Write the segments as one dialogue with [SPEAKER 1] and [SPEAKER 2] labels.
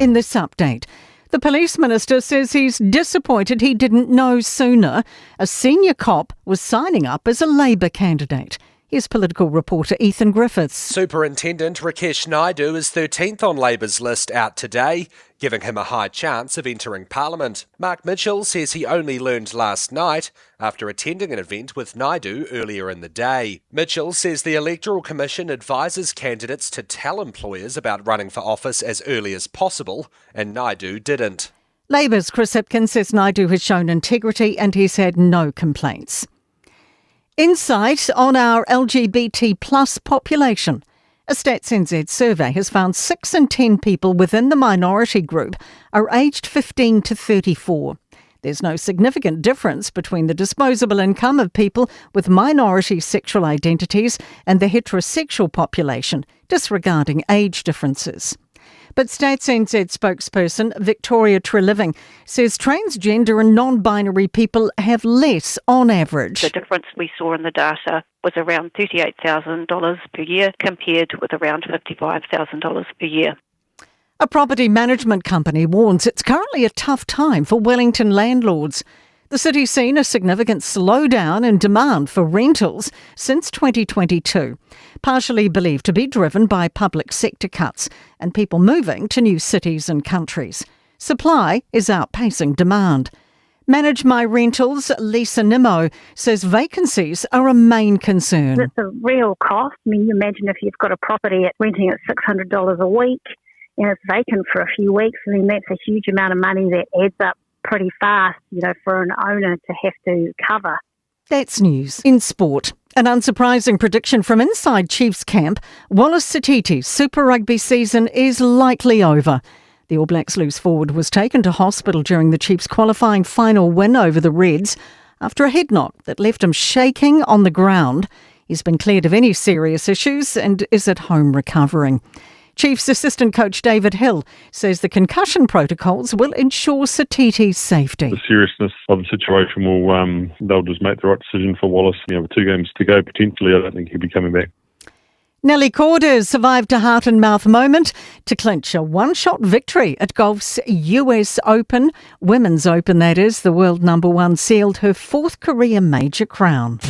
[SPEAKER 1] In this update, the police minister says he's disappointed he didn't know sooner a senior cop was signing up as a Labour candidate. Here's political reporter Ethan Griffiths.
[SPEAKER 2] Superintendent Rakesh Naidoo is 13th on Labour's list out today, giving him a high chance of entering Parliament. Mark Mitchell says he only learned last night after attending an event with Naidoo earlier in the day. Mitchell says the Electoral Commission advises candidates to tell employers about running for office as early as possible, and Naidoo didn't.
[SPEAKER 1] Labour's Chris Hipkins says Naidoo has shown integrity and he's had no complaints. Insight on our LGBT plus population. A Stats NZ survey has found 6 in 10 people within the minority group are aged 15 to 34. There's no significant difference between the disposable income of people with minority sexual identities and the heterosexual population, disregarding age differences. But Stats NZ spokesperson Victoria Treliving says transgender and non-binary people have less on average.
[SPEAKER 3] The difference we saw in the data was around $38,000 per year compared with around $55,000 per year.
[SPEAKER 1] A property management company warns it's currently a tough time for Wellington landlords. The city's seen a significant slowdown in demand for rentals since 2022, partially believed to be driven by public sector cuts and people moving to new cities and countries. Supply is outpacing demand. Manage My Rentals' Lisa Nimmo says vacancies are a main concern.
[SPEAKER 4] It's a real cost. I mean, you imagine if you've got a property at renting at $600 a week and it's vacant for a few weeks, I mean, that's a huge amount of money that adds up pretty fast, you know, for an owner to have to cover.
[SPEAKER 1] That's news. In sport, an unsurprising prediction from inside Chiefs camp, Wallace Sititi's Super Rugby season is likely over. The All Blacks loose forward was taken to hospital during the Chiefs' qualifying final win over the Reds after a head knock that left him shaking on the ground. He's been cleared of any serious issues and is at home recovering. Chiefs assistant coach David Hill says the concussion protocols will ensure Sititi's safety.
[SPEAKER 5] The seriousness of the situation will, they'll just make the right decision for Wallace. You know, with 2 games to go, potentially, I don't think he'll be coming back.
[SPEAKER 1] Nelly Korda survived a heart and mouth moment to clinch a one-shot victory at golf's US Open. Women's Open, that is. The world number one sealed her 4th career major crown.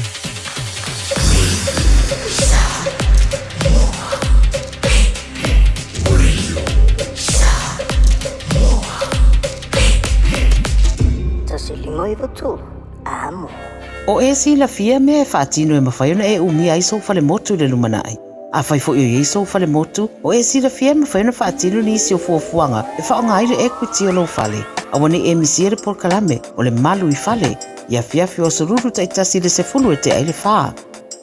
[SPEAKER 6] O e silafia mea e faatino e mafai ona e umia ai sou falemotu i le lumanai. Afai foi o i ai sou falemotu, o e silafia e mafai ona faatino nisi o fuafuaga e faaaoga ai le equity o lou fale. Aua ne i e misia le polokalame o le Malu i Fale i afiafi o aso Lulu taitasi i le 10 e tea i le 4.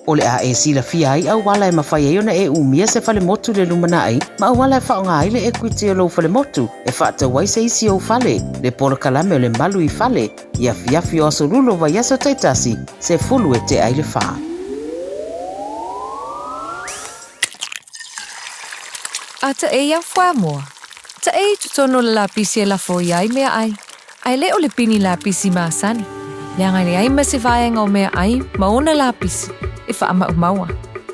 [SPEAKER 6] O le a e silafia ai auala e mafai ai ona e umia se falemotu i le lumanai ma auala e faaaoga ai le equity o lou falemotu e faatau ai se isi ou fale, le polokalame o le Malu i Fale i afiafi o aso Lulu o vaiaso taitasi, 10 e tea i le 4.
[SPEAKER 7] A ta e ia fuamoa. Ta e i totonu o le lapisi e lafo i ai meaai, a e le o le pini lapisi masani, leaga e leai ma se vaega o meaai ma ona lapisi e faamaumaua.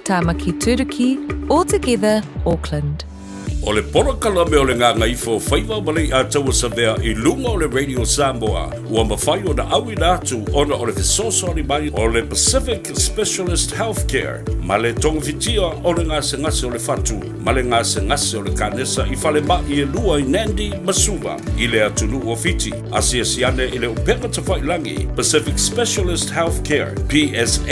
[SPEAKER 7] Tamaki Turuki, All Together, Auckland.
[SPEAKER 8] O le polokalame o le Gagaifo Faiva ma Lei'ataua Savea i luga o le Radio Samoa ua mafai ona auina atu ona o le fesoasoani mai o le Pacific Specialist Healthcare ma le togafitia o le gasegase o le fatu ma le gasegase o le kanesa i falemai e lua i Nandi ma Suva i le atunuu o Fiti. Asiasi ane i le upega tafailagi Pacific Specialist Healthcare, psh.com.fj.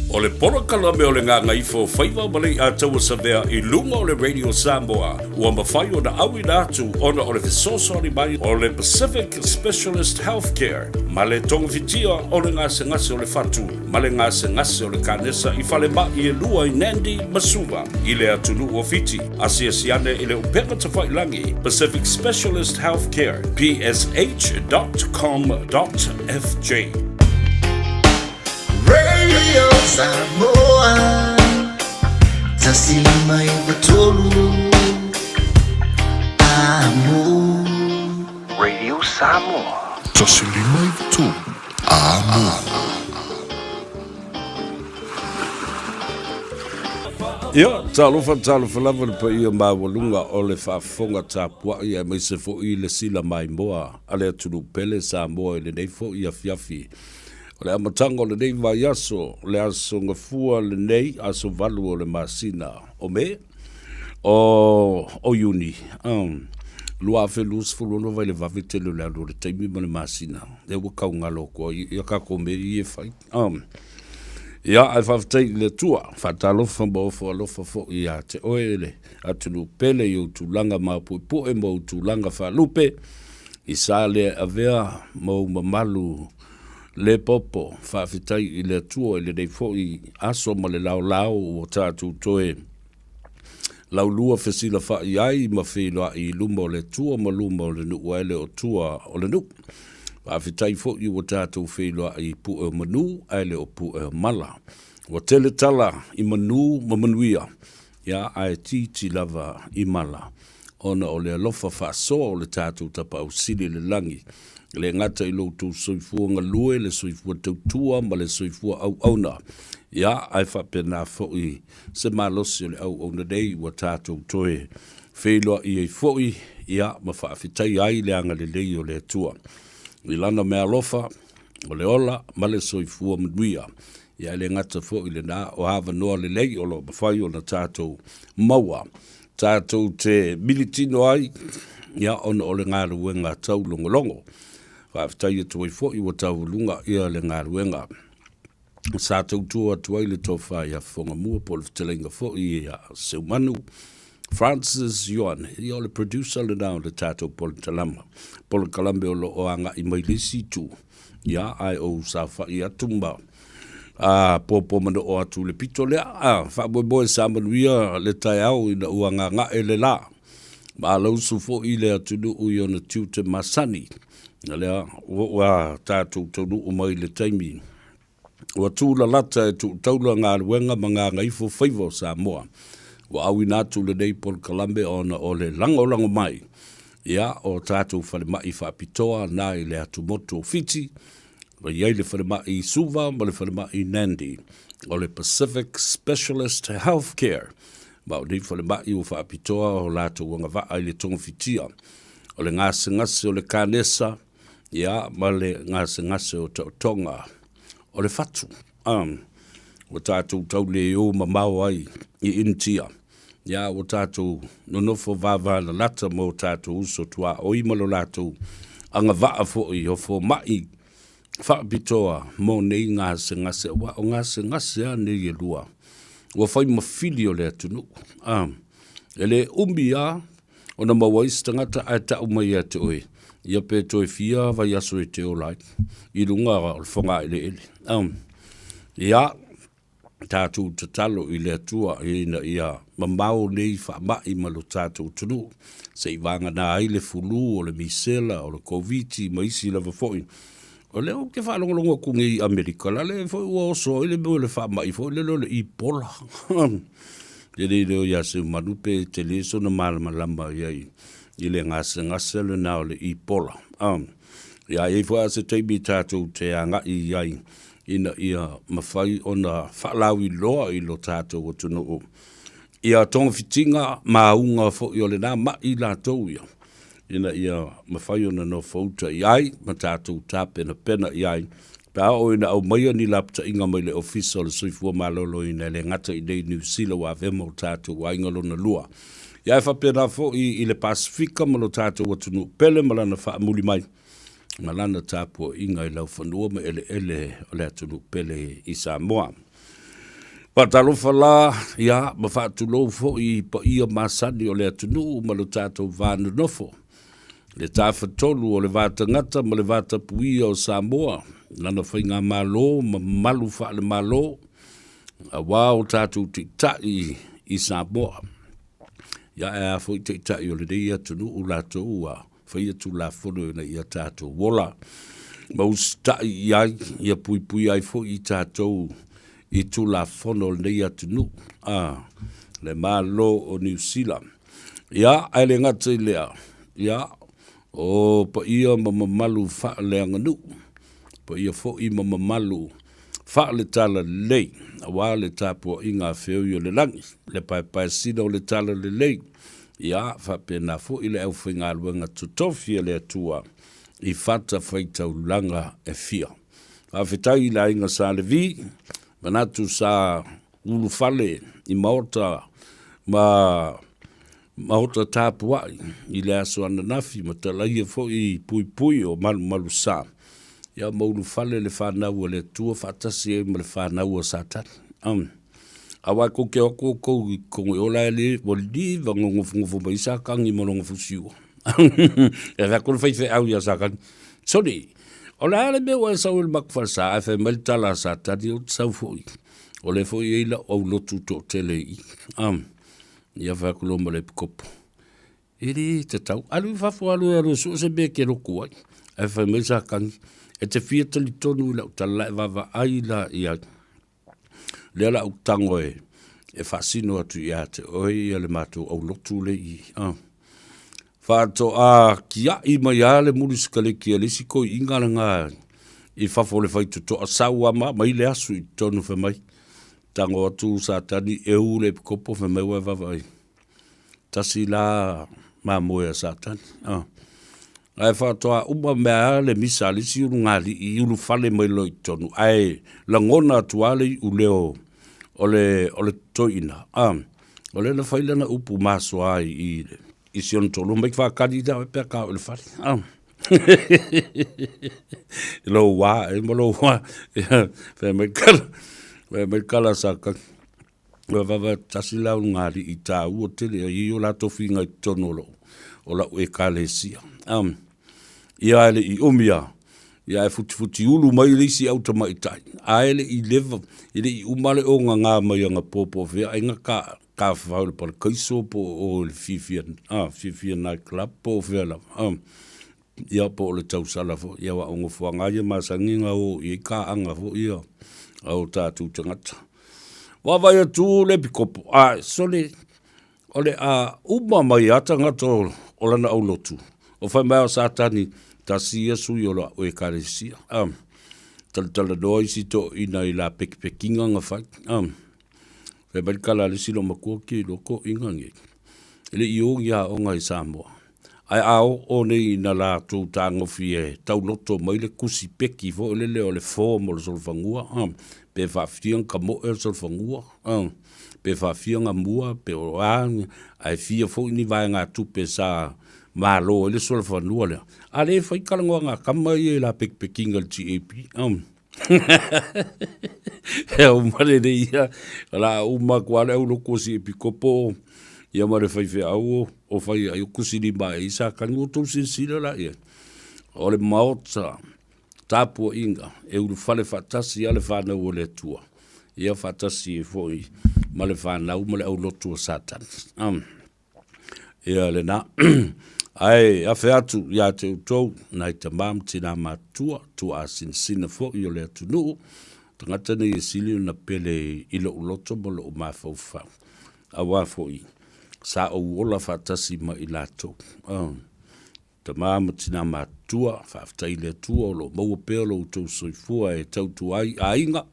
[SPEAKER 8] O le polokalame o le Gagaifo Faiva ma Lei'ataua Savea i luga o le Radio Samoa ua mafai ona auina atu ona o le fesoasoani mai o le Pacific Specialist Healthcare ma le togafitia o le gasegase o le fatu ma le gasegase o le kanesa i falemai e lua i Nandi ma Suva i le atunuu o Fiti. Asiasi ane i le upega tafailagi Pacific Specialist Healthcare, psh.com.fj.
[SPEAKER 9] Radio Samoa 153 Amo.
[SPEAKER 10] Radio Samoa.
[SPEAKER 11] 153 Amo.
[SPEAKER 8] Ia, talofa, talofa lava le paia maualuga o le faafofoga tapuai aemaise foi le sila maimoa a le atunuu pele Samoa i lenei foi afiafi. O le amataga o lenei vaiaso, le aso Gafua lenei, aso 8 o le masina o Me, o, o Iuni, um, 2026 vai le vave tele o le alu o le taimi ma le masina, lea ua tau galo atu ai ia tatou mea ia e fai. Um, ia, ae faafetai i le Atua, faatalofa ma ofo alofa foi ia te oe le atunuu pele i ou tulaga maopuepue ma ou tulaga faalupe, i sa lea e avea ma ou mamalu le popo. Faafetai i le Atua i lenei foi aso ma le laolao ua tatou toe laulua fesilafa'i ai ma feiloa'i i luma o le Atua ma luma o le nuu ae le o tua o le nuu. Faafetai foi ua tatou feiloa'i i pue o manu ae le o pue o mala. Ua tele tala i manu ma manuia, ia ae tiiti lava i mala ona o le alofa faasoa o le tatou Tapaau Sili i le lagi, e le gata i lo outou soifua galue, le soifua tautua ma le soifua auauna, ia ae faapena foi se malosi o le auauna nei ua tatou toe feiloai ai foi, ia ma faafetaia ai le agalelei o le Atua i Lana meaalofa, o le ola ma le soifua manuia. Ia e le gata foi i lena, o avanoa lelei o lo o mafai ona tatou maua tatou te militino ai, ia ona o le galuega taulogologo. Faafetai atu ai foi ua taualuga ia le galuega sa tautua atu ai le tofa ia Fofogamua po o le fetalaiga foi ia Seumanu Francis Ioane, ia o le producer lena o le tatou polokalame, polokalame o lo o agai mai le isi itu, ia ae ou saofai atu ma a popo manoo atu i le pito lea. A faamoemoe sa manuia le taeao ina ua gaga'e le la, ma alausu foi le atunuu i ona tiute masani. O lea ua tatou taunuu mai i le taimi ua tūlalata e tuutaula galuega ma gagaifo faiva o Samoa. Ua auina atu lenei polokalame ona o le lagolago mai ia o tatou falemai faapitoa na i le atumotu o Fiti, ua i ai le falemai i Suva ma le falemai i Nandi, o le Pacific Specialist Healthcare, ma o nei falemai ua faapitoa o latou agavaa i le togafitia o le gasegase o le kanesa, ia, ma le gasegase o taotoga o le fatu. Ua tatou tau le o mamao ai i Initia, ia, ua tatou nonofo vavalalata ma o tatou uso tuaoi ma lo latou agavaa foi o fomai faapitoa mo nei gasegase, aua o gasegase lava nei e lua ua fai ma fili o le atunuu. E le umi lava ona maua ai se tagata ae tau mai ia te oe, ia pe toe fia vaiaso e te ola ai i luga o le fogaeleele. Ia, tatou tatalo i le Atua ina ia mamao nei faamai ma lo tatou atunuu, se i vagana ai le fulu o le misela, o le Koviti ma isi lava foi. O lea ou te faalogologo atu nei i Amerika, la le foi ua oso ai le mea o le faamai foi lele o le Ebola. E le iloa ia Seumanu pe tele sona malamalama i ai i le gasegase lena o le Ebola. Ia, e i ai foi lava se taimi tatou te agai i ai ina ia mafai ona faalauiloa i lo tatou atunuu ia togafitiga ma auga foi o lena mai latou ia, ina ia mafai ona nofouta i ai ma tatou tapenapena i ai pe a oo ina aumaia ni lapataiga mai le Ofisa o le Soifua Maloloina e le gata i nei Niu Sila ua avea ma o tatou aiga lona lua. Ia e faapena foi i le Pasefika ma lo tatou atunuu pele ma lana faamuli mai ma lana tapuaiga i laufanua ma eleele o le atunuu pele i Samoa. Faatalofa la, ia, ma faatulou foi i paia masani o le atunuu ma lo tatou va nonofo, le Tafatolu o le va tagata ma le va tapuia o Samoa, lana faigamalo ma mamalu faale-Malo, aua o tatou taitai i Samoa. Ia, ae a foi taitai o lenei atunuu latou ua faia Tulafono ina ia tatou ola ma usitai i ai, ia puipuia ai foi i tatou i Tulafono o lenei atunuu, a le Malo o Niu Sila. Ia, ae le gata i lea, ia, o paia ma mamalu faaleaganuu, paia foi ma mamalu. Faale-Talalelei, aua le tapuaiga a feoi o le lagi, le paepaesina o le Talalelei, ia, faapena foi le aufaigaluega totofi a le Atua i fatafaitaulaga e fia. Faafetai i le aiga Sa Levi, manatu sa ulufale i maota ma maota tapuai i le aso ananafi ma talaia foi i puipui o Malumalusa, ia ma ulufale le fanau a le Atua faatasi ai ma le fanau a Satani. Um. Aua kou te o atu outou i totonu i o la e le, ua liva ona nofonofo mai ai Satani ma lona fusiua. E fai atu le faifeau ia Satani, Sole, o le a le mea ua e sau ai i le matou falesa? Ae fai mai le tala a Satani, Ou te sau foi, o lea foi e i ai lau aulotu toatele i i. Um. Ia fai atu loa ma le epikopo, E le tatau, alu i fafo, alu e alu e sue se mea e te lotu ai. Ae fai mai Satani, E te fia talitonu i lau tala la e vaavaai la i ai. Lea la ou tago e, e faasino atu ia te oe ia le matou aulotu le i. Ah. Faatoa kiai mai a le mulu sikaleki a le isi toeaina lena i fafo o le faitotoa sau a ma mai le asu i totonu fai mai. Tago atu Satani e u le epikopo fai mai ua e vaavaai. Tasi la mamoe a Satani. Ah. Ae faatoa uma mea a le misa a le isi ulugalii i ulufale mai loa i totonu, ae lagona atu lava le iuleo o le, o le toeaina, a, o lea na fai lana upu masoa ai i, i si ona toalua, mai faatali ia oe pe a ta oo i le fale, a. Lou wā, e ma lou wā, fai mai kala, fai mai kala sa kaki. Ua vava tasi la o ngā aliʻi tāua tele ai i o latou whiga i totonu o lou, o lau ekalesia. Um, ia e le i umi a, ia e futifuti ulu mai le isi au tamaitai, a e le i leva, e le i uma le o ngā mai anga pōpō fea, ai ngā ka, ka whawhau le parakaiso po o le fiafia, ah, fiafia night club po o fea lava. Ia po o le tausala foi, ia aua o nofoaga ia masani na o i ai kaaga foi ia a o tatou tagata. Vaavaai atu le pikopo, ae sole, o le a uma mai lava tagata o lana aulotu, o fai mai o Satani, tasi ia sui o lau ekalesia. Ah, talatalanoa isi toeaiina i la pekipekiga na fai. Ah, fai mai le tala a le isi loomatua, ki iloa toeaiina nei, e le i o ni aoga i Samoa. Ae a oo nei ina latou tagofi e tauloto mai le kusi peki foi lele o le form o le solofanua, pe faafia ona tamoe o le solofanua, pe faafia ona mua, pe o a, ae fia foi ni vaegatupe sa malo ai le solofanua lea. A le fai talanoaga a tama ia i la pekipekiga i le GAP. E uma lelei ia, o le a uma atu lava le aulotu o si epikopo ia ma le faifeau o fai ai o kusilima ai sa tagi ua outou silasila la i ai. O le maota tapuaiga e ulufale faatasi a le fanau o le Atua, ia faatasi ai foi ma le fanau ma le aulotu o Satani. Ia lena. Ae afe atu ia te outou, nai tama ma tinā matutua, tuaasinasina foi o le atunuu, tagata nei e sili ona pele i lou loto ma lou mafaufau, auā foi sa ou ola faatasi ma i latou. Oh. Tama ma tinā matutua, faafetai i le Atua o lo o maua pea lo outou soifua e tautua ai aiga,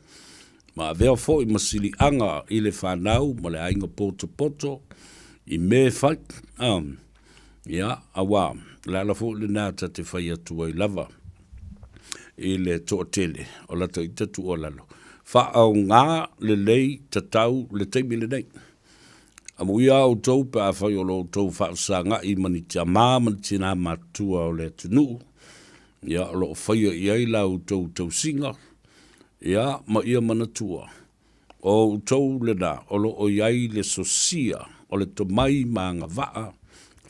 [SPEAKER 8] ma avea foi ma siliaga i le fanau ma le aiga potopoto i mea e fai. Ia, auā, o le ala foi lena ta te fai atu ai lava i le toatele o lata ita tuualalo, faaaoga lelei tatau le taimi lenei. Amuia a outou pe afai o lo outou faafesagai ma ni tiamā ma ni tinā matutua o le atunuu, ia, o lo o faia i ai la outou tausiga, ia, ma ia manatua, o outou lena o lo o i ai le sosia o le tomai ma agavaa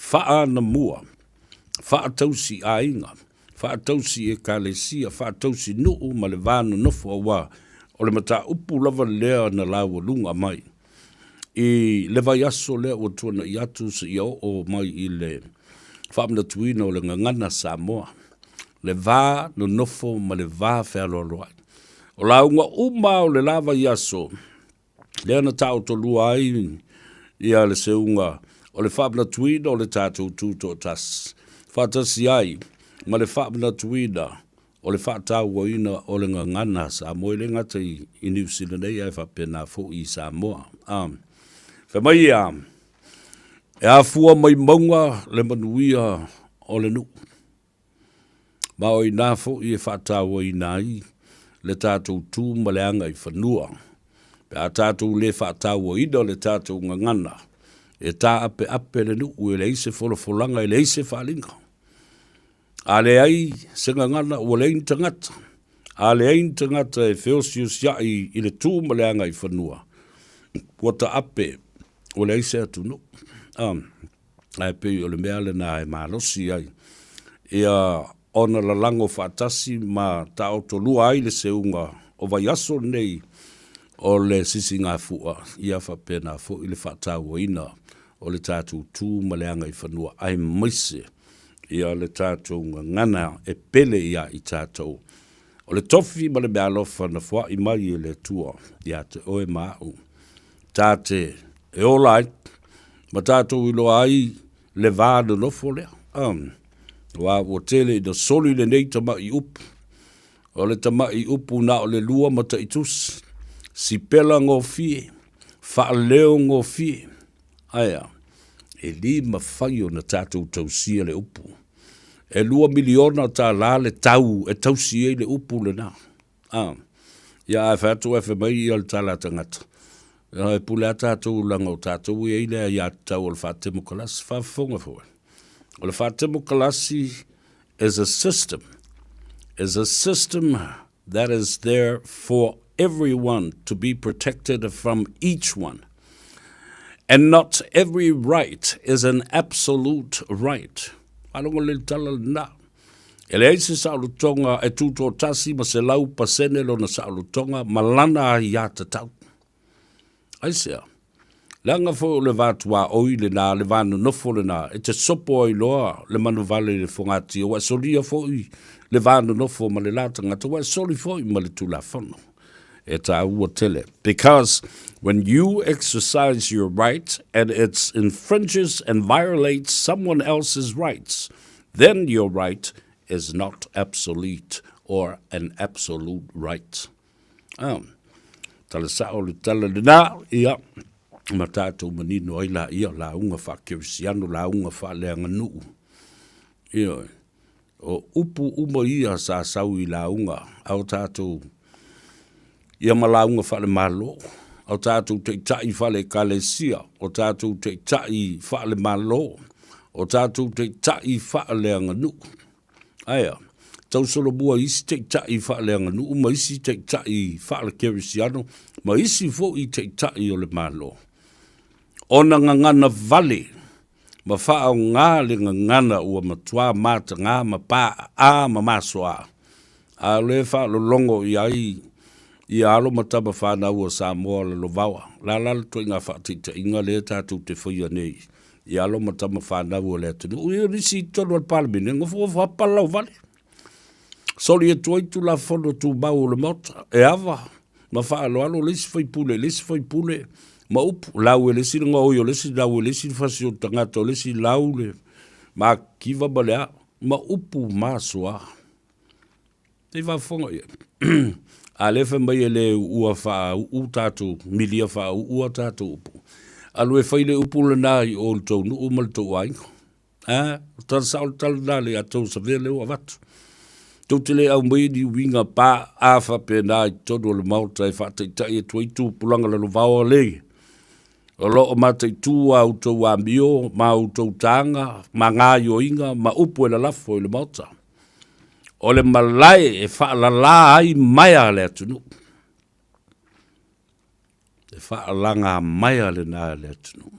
[SPEAKER 8] faa-anamua, faatausi aiga, faatausi ekalesia, faatausi nuu ma le va nonofo, auā o le mataupu lava lea na laualuga mai I le vaiaso lea ua tuanai atu seia oo mai i le faamanatuina o le gagana Samoa, le va nonofo ma le va fealoaloai. O lauga uma o le la vaiaso lea na taotolua ai ia le seuga o le faamanatuina o le tatou Tutoatasi, faatasi ai ma le faamanatuina. O le faatauaina o le gagana a Samoa e le gata i Niu Sila nei ae faapena foi i Samoa. A, fai mai ia, e afua mai mauga le manuia o le nuu. Ma o inā foi e faatauaina ai le tatou tu ma le agaifanua. Pe a tatou le faatauaina le tatou gagana, e taapeape le nuu, e leai se folafolaga, e leai se faaaliga. A leai se gagana, ua leai ni tagata. A leai ni tagata e feosiosiai i le tu ma le agaifanua, ua taape, ua leai se atunuu. Ae pei o le mea lena e malosi ai ia ona lalago faatasi ma taotolua ai le seuga o vaiaso lenei o le sisigafua, ia faapena foi le faatauaina o le tatou tu ma le agaifanua aemaise ia le tatou gagana e pele ia i tatou. O le tofi ma le meaalofa na foai mai e le Atua ia te oe ma a'u, ta te e ola ai ma tatou iloa ai le va nonofo lea. Aua ua tele ina soli lenei tama'i upu, o le tama'i upu na o le lua mataitusi, sipela gofie, faaleo gofie, Ae a? E le mafai ona tatou tausia le upu. E $2 miliona le tau e tausi ai le upu lena. A, ia a fai atu ae fai mai ia le tala a tagata, e pule lava tatou leaga o tatou e i ai le aiatatau o le faatemokalasi. Faafofoga foi, o le faatemokalasi is a system, is a system that is there for everyone to be protected from each one. And not every right is an absolute right. Faalogo le tala lena. E leai se saolotoga e tutoatasi ma 100% lona saolotoga ma lana aiatatau. Aisea? Leaga foi o le va tuaoi lena, le va nonofo lena, e te sopo ai loa le manuvale i le fogatia, ua e solia foi le va nonofo ma le la tagata, ua e soli foi ma le Tulafono. E taua tele. Because when you exercise your right and it infringes and violates someone else's rights, then your right is not absolute or an absolute right. Ah, tala sao le tala lena, ia, ma tātou manino ai la ia, lauga faakerisiano, lauga faaleaganuu. Ia, o upu uma ia sa sau i lauga a o tātou, ia ma lauga faalemalo, o tātou taitai faale-ekalesia, o tātou taitai faalemalo, o tātou taitai faaleaganuu. Aea, tausolomua i isi taitai faaleaganuu ma isi taitai faalekerisiano ma isi foi taitai o le Malo. Ona gagana vale ma faaaoga le gagana ua matua mataga ma paaa ma masoa, a o lea e faalologo i ai ia alo ma tama fanau a Samoa lalovaoa. O le a la le ituaiga faataitaiga lea tatou te faia nei i alo ma tama fanau o le atunuu. Ia nisi i totonu o le Palemene, nofonofo lava palau vale. Soli atu ai Tulafono Tumau o le Maota, e ava ma faaaloalo le isi faipule i le isi faipule ma upu. Lau e le isi le gaoi o le isi, lau e le isi le fasi o le tagata o le isi, lau le makiva ma le a, ma upu masoa. Te faafofoga i ai. A lea fai mai e le uua faauu tatou, milia faauu a tatou upu. Alu e fai le upu lena i o i le tou nuu ma le tou aiga. A, o tala sao le tala lena le ia tou savea lea ua avatu. Tou te le aumaia ni uiga pa a faapena i totonu o le Maota e faataitai atu ai tupulaga lalovaoa le o lo o mataitu a outou amio ma outou taga ma gaoioiga ma upu e lalafo i le Maota. O le malae e faalala ai maea a le atunuu. E faalaga maea lena e le atunuu.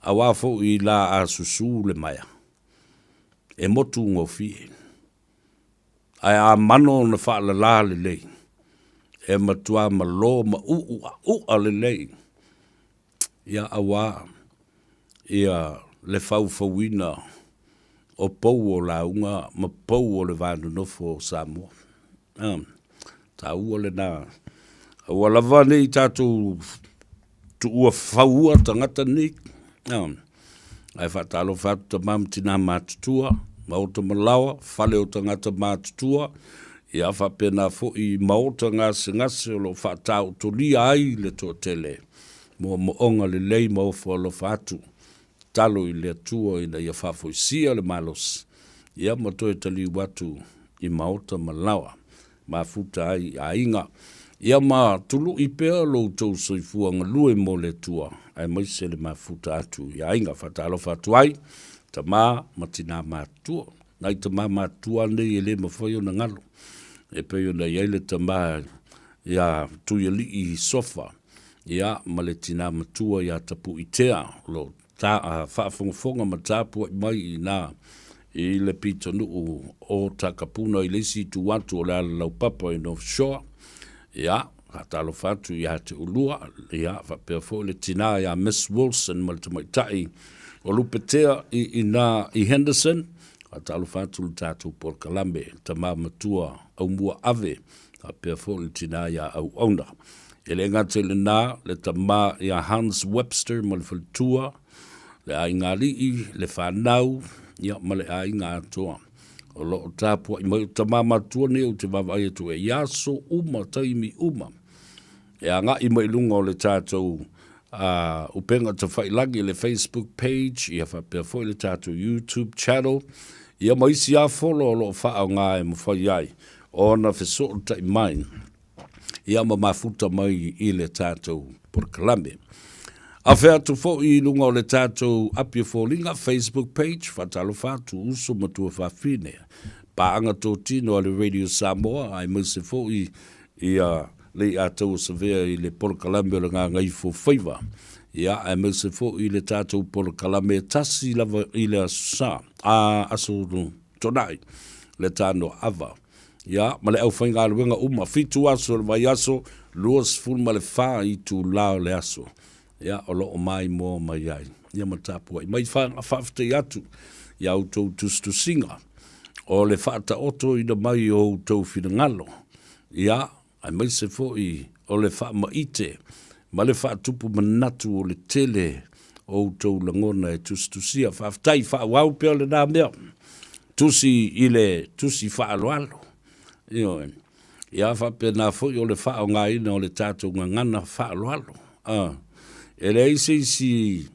[SPEAKER 8] Aua foi la a susu le maea, e motu gofie. Ae a mano ona faalala lelei, e matua malo ma uuaua lelei, ia aua ia le faufauina o pou o lauga ma pou o le va nonofo o Samoa. Taua lena. Aua lava ne i tatou tuua faua tagata nei. Ae faatalofa atu tama ma tina matutua. Maota malaoa, fale o tagata matutua, ia faapena foi i maota gasegase o lo o faataotolia ai le toatele. Moomooga lelei ma ofo alofa atu. Tatalo i le Atua ina ia faafoisia le malosi, ia ma toe taliu atu i maota ma laoa, mafuta ai i aiga. Ia ma tului pea lo outou soifua galue mo le Atua, aemaise le mafuta atu i aiga. Faatalofa atu ai, tama ma tina matutua. Nai tama matutua nei e le mafai ona galo, e pei ona i ai le tama ia Tuialii Sofa, ia ma le tina matua ia Tapuitea o lo o ta, faafogafoga ma tapuai mai i ina i le pitonuu o Takapuna i le isi itu atu o le ala laupapa i North Shore. Ia, faatalofa atu ia te oulua, ia faapea foi le tina ia Miss Wilson ma le tamaitai o Lupetea i ina i Henderson. Faatalofa atu le tatou polokalame, le tama matua Aumua Ave, faapea foi le tina ia Auauna. E le gata i lena, le tama ia Hans Webster ma le faletua, le aiga alii, le fanau, ia, ma le aiga atoa. O lo o tapuai mai o tama matua nei ou te vaavaai atu ai i aso uma, taimi uma. E agai mai i luga o le tatou upega tafailagi, le Facebook page, ia faapea foi le tatou YouTube channel, ia ma isi lava folo o lo o faaaoga e mafai ai ona fesootai mai ia ma mafuta mai i le tatou polokalame. Afe atu foi i luga o le tatou api o foliga, Facebook page, faatalofa atu uso ma tuafafine, paaga totino a le Radio Samoa, aemaise foi ia le Iataua Savea i le polokalame o le Gagaifo Faiva, ia aemaise foi i le tatou polokalame e tasi lava i le Aso Sa, a, Aso Toonai, le Tanoa Ava. Ia, ma le aufaigaluega uma, fitu aso o le vaiaso, 24 itula o le aso, ia, o lo o maimoa mai ai, ia ma tapuai mai. Faafetai atu i a outou tusitusiga o le faataotoina mai o outou finagalo, ia, aemaise foi o le faamaite ma le faatupu manatu o le tele o outou lagona e tusitusia. Faafetai, faaauau pea lena mea. Tusi i le tusi faaaloalo. Ioe. Ia faapena foi o le faaaogaina o le tatou gagana faaaloalo. A. E leai se isi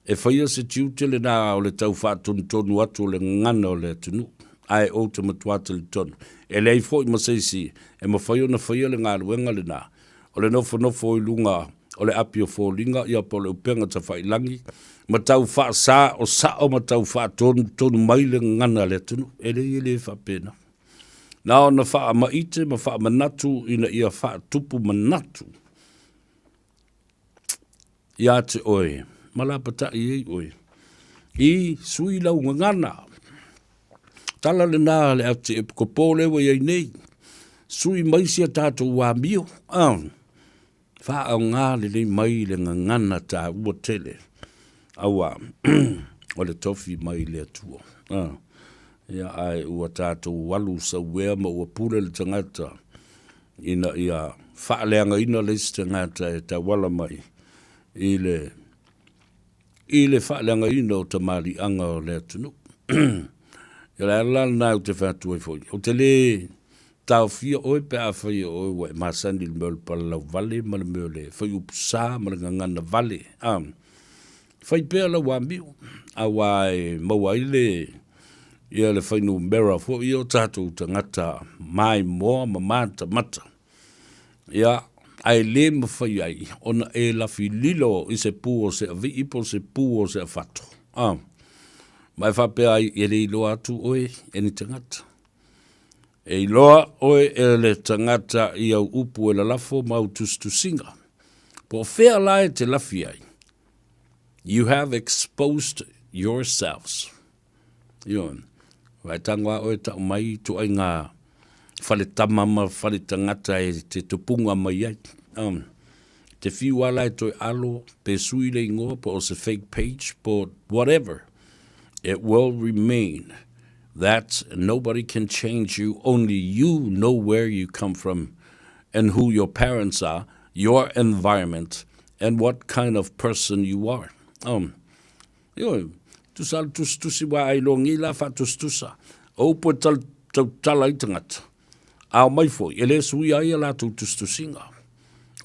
[SPEAKER 8] e faia se tiute lena o le tau faatonutonu atu o le gagana o le atunuu, ae ou te matua talitonu, e leai foi ma se isi e mafai ona faia le galuega lena, o le nofonofo i luga o le api o foliga, ia po o le upega tafailagi, ma tau faasaosao ma tau faatonutonu mai le gagana a le atunuu. E leai e le faapena. Na ona faamaite ma faamanatu ina ia faatupu manatu ia te oe ma lapatai ai oe i sui lau gagana. Tala lena a le Archiepiscopo lea ua i ai nei, sui mai si a tatou amio, ah, faaaoga lelei mai le gagana taua tele, aua o le tofi mai le Atua. Ah, ia, ae ua tatou alu sauea ma ua pule le tagata ina ia faaleagaina le isi tagata e tauala mai i le i le faaleagaina o tamaliiaga o le atunuu. Ia o le ala la lena ou te fai atu ai foi, ou te le taofia oe pe afai o oe ua e masani i le mea o le palalauvale ma le mea o le faiupu sa ma le gagana vale. A, fai pea lau amio, aua e maua ai le ia le fuainumera foi o tatou tagata maimoa ma matamata. Ia, ae le mafai ai ona e lafi lilo i se pu o se avii po o se pu o se afato. A, ma e faapea ai, e le iloa atu oe e ni tagata. E iloa oe e le tagata i au upu e lalafo ma au tusitusiga. Po o fea la e te lafi ai? You have exposed yourselves. Ioe. Ua e tago lava oe tau mai ituaiga fale tama ma fale tagata e te tupuga mai ai. Um, te fiu lava la e toe alo pe sui le ingoa po o se fake page po whatever. It will remain that nobody can change you, only you know where you come from and who your parents are, your environment and what kind of person you are. Um, Ioe, Tusa le tusitusi wa ai logi la faatusatusa. O upu e tautala ai tagata, a omai foi, e le suia ai a latou tusitusiga.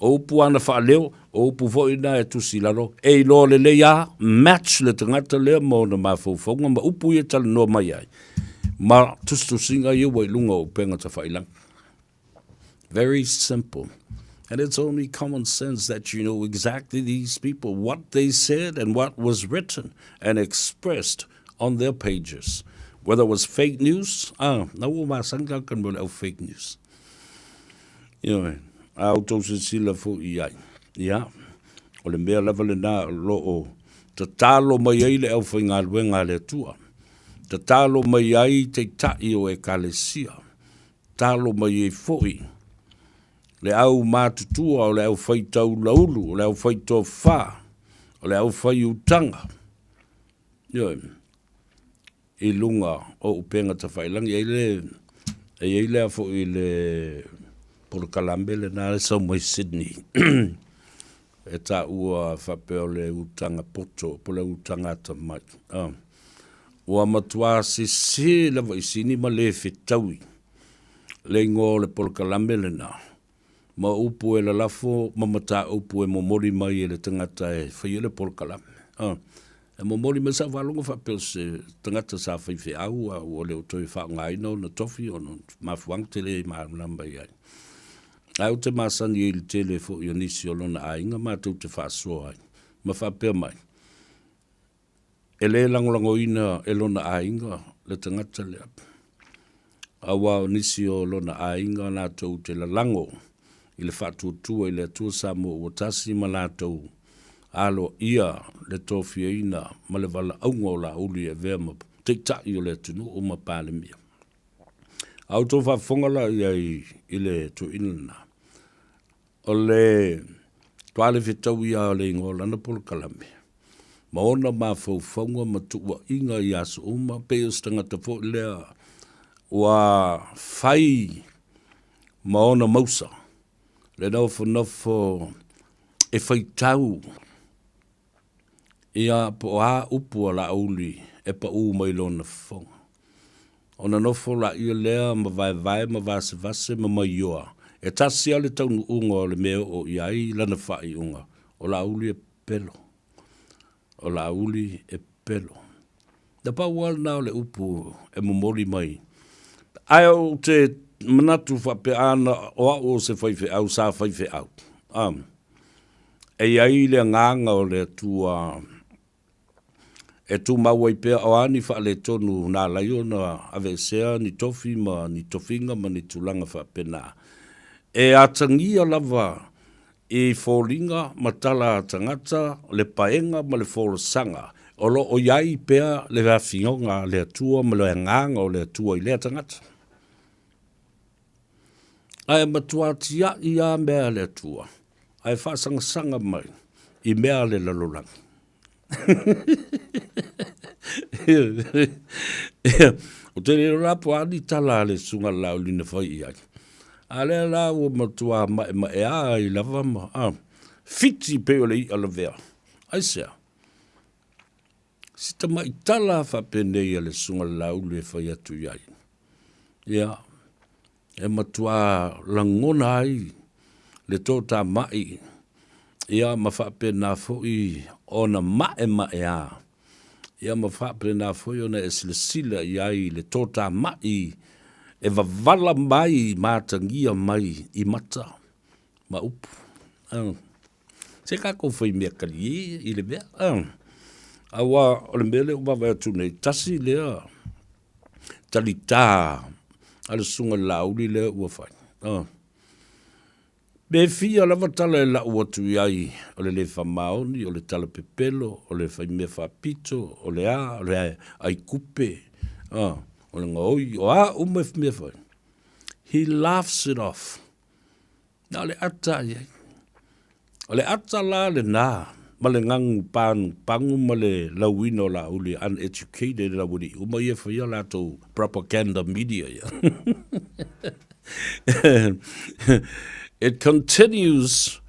[SPEAKER 8] O upu ana faaleo, o upu foi na e tusi i lalo, e iloa lelei a match le tagata lea ma ona mafaufauga ma upu ia e talanoa mai ai, ma tusitusiga ia ua i luga o upega tafailaga. Very simple. And it's only common sense that you know exactly these people, what they said and what was written and expressed on their pages. Whether it was fake news, ah, na ua masani ka kan mo le au fake news. You know, a outou silasila foi i ai. Ia, o le mea lava lena o lo o tatalo mai ai le aufaigaluega a le Atua. Tatalo mai ai taitai o ekalesia. Talo mai ai foi le au matutua o le au fai taulaulu, o le au fai tofa, o le au fai utaga. Ioe, i luga o upega tafailagi. E i ai lea foi le polokalame lena e sau mai Sydney e taua faapea o le utaga poto po o le utaga atamai. Ua matua sese lava i sini ma le fetaui le igoa o le polokalame lena ma upu e lalafo ma mataupu e momoli mai e le tagata e faia le polokalame. E momoli mai sa faalogo faapea o se tagata sa faifeau a ua le o toe faaaogaina ona tofi ona o mafuaaga tele e malamalama i ai. Ae ou te masani ai i le tele foi o nisi o lona aiga matou te faasoa ai ma faapea mai, E le lagolagoina e lona aiga le tagata lea, aua o nisi o lona aiga latou te lalago i le faatuatua i le Atua Samoa ua tasi ma latou aloaia le tofiaina ma le valaauga o Laauli e avea ma Taitai o le atunuu ma Palemia. A outou faafofoga la i ai i le toeaina lena, O le toa le fetaui a o le igoa o lana polokalame, ma ona mafaufauga ma tuuaiga i aso uma, pei o se tagata foi lea ua fai ma ona mausa le nofonofo e faitau Ia, po o a upu a Laauli e paʻū mai lona fofoga. Ona nofo laia lea ma vaevae ma vasevase ma maioa, e tasi lava le taunuuga o le mea e oo i ai lana faaiuga, o Laauli e pelo. O Laauli e pelo. Na pau lava lena o le upu e momoli mai. Ae ou te manatu faapea, ana o au o se faifeau, sa faifeau. A. E i ai le agaga o le Atua e tumau ai pea, o a ni faaletonu na ala ai ona aveesea ni tofi ma ni tofiga ma ni tulaga faapena. E atagia lava i foliga ma tala a tagata le paega ma le folasaga o lo o i ai pea le afioga a le Atua ma le agaga o le Atua i lea tagata. Ae matua tiai lava mea a le Atua, ae faasagasanga mai i mea a le lalolagi. Ou te le iloa la po o a ni tala a le Susuga Laauli na fai i ai, a lea la ua matua maemaea ai lava ma fiti pei o le i'a lavea. Aisea? Si tamai tala faapenei a le Susuga Laauli e fai atu i ai. Ia, e matua lagona ai le toatamai, ia ma faapena foi ona maemaea, ia ma faapena foi ona e silasila i ai i le toatamai e wavala mai ma atagia mai i mata ma upu. Se tatou fai mea kalie i le mea. Aua o le mea lea ua vaavaai atu nei, tasi lea talitā a le Susuga i le Laauli lea ua fai. Pe fia lava tala e lau atu i ai o le le faamaoni, o le tala pepelo, o le fai mea faapito, o le a, o le aikupe, o le gaoi, o a uma mea fai. He laughs it off. Na o le ata i ai. O le ata la lena ma le gagu panupagu ma le lauina o Laauli uneducated le aualii uma ia e faia latou propaganda media ia. It continues,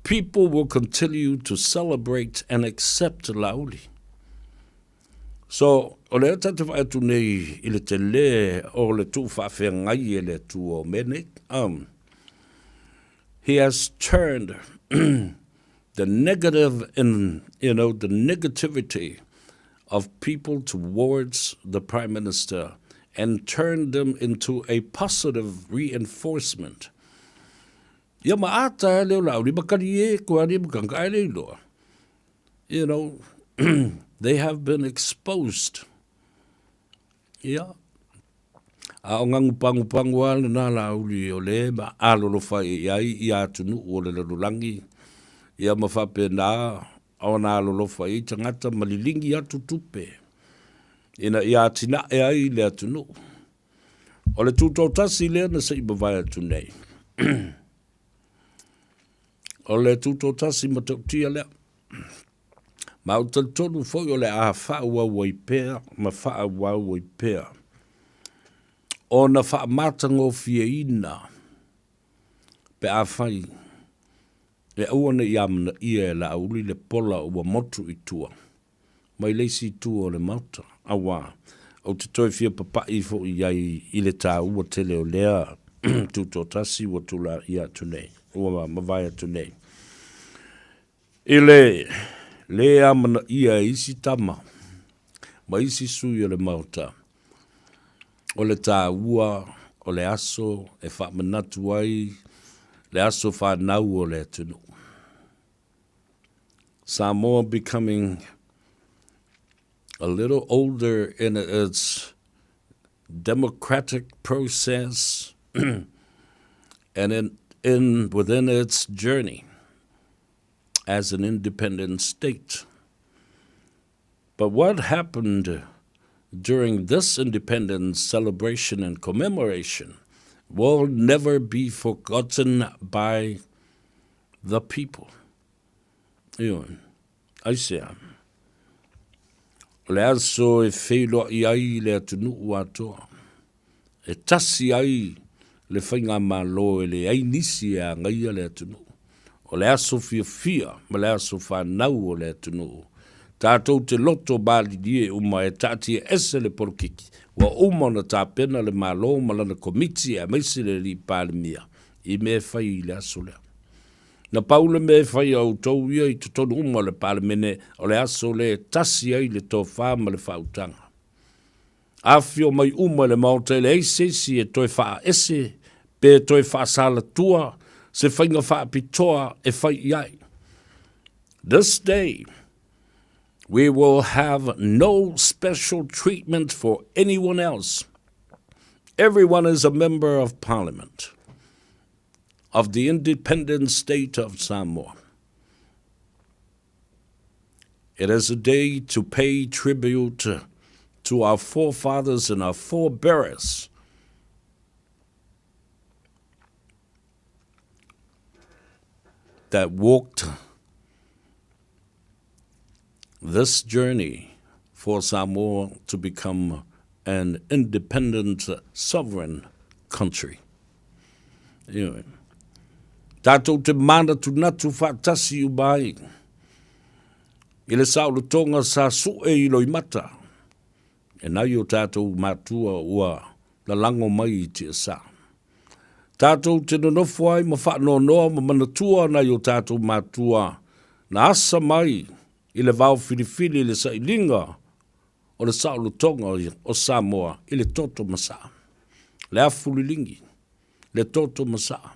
[SPEAKER 8] people will continue to celebrate and accept Laauli. So, o lea ta te vaai atu nei i le tele o le tuufaafeagai e le Atua o mea nei. Um, he has turned the negative in, you know, the negativity of people towards the Prime Minister and turned them into a positive reinforcement. Ia ma ata e leo lau lima kari e ko ari ma kanga e lei loa. You know, they have been exposed. Ia. A o ngangu pangu pangu a le nā la uli o le ma alolo whai i ai i atunu o le lalulangi. Ia ma whape nā o nā alolofa i tangata ma lilingi atu tupe. Ina ia atina'e ai le atunuu. O le tūtōtasi lea na se i mavae atu nei. O le tūtōtasi matautia lea. Ma ou talitonu foi o le a faaauau ai pea ma faaauau ai pea ona faamatagofieina pe afai e aua ne i amanaia e Laauli le pola ua motu i tua mai le isi itu o le Maota, auā, ou te toe fia papaʻi foi i ai i le tāua tele o lea Tutoatasi ua tulaia atu nei, ua mavae atu nei. I le lē amanaia e isi tama ma isi sui o le Maota, o le tāua o le aso e faamanatu ai le aso fanau o le atunuu. Samoa becoming a little older in its democratic process and in, in within its journey as an independent state. But what happened during this independence celebration and commemoration will never be forgotten by the people. Ioe. Aisea? O le aso e feiloai ai le atunuu atoa, e tasi ai le faigamalo e leai nisi e agaia le atunuu. O le aso fiafia ma le aso fanau o le atunuu. Tatou te loto malilie uma e taatia ese le polokiki ua uma ona tapena le Malo ma lana Komiti aemaise le Alii Palemia i mea e fai i le aso lea. Na pau le mea e fai a outou ia i totonu uma o le Palemene o le aso lea e tasi ai le tofa ma le faautaga. Afifio mai uma i le Maota e leai se isi e toe faaese pe toe faasalatua se faiga faapitoa e fai i ai. This day, we will have no special treatment for anyone else. Everyone is a member of parliament of the independent state of Samoa. It is a day to pay tribute to our forefathers and our forebears that walked this journey for Samoa to become an independent sovereign country. Anyway, tātou te mānatunatu whaatasi uma ai i le saolotoga sa sue i loimata e nai o tātou mātua ua lalago mai i tiasa. Tātou te nonofo ai ma whaanoanoa ma manatua nai o tātou mātua na asa mai i le vao filifili i le sailiga o le saolotoga o Samoa i le toto masaa, le afu liligi, le toto masaa,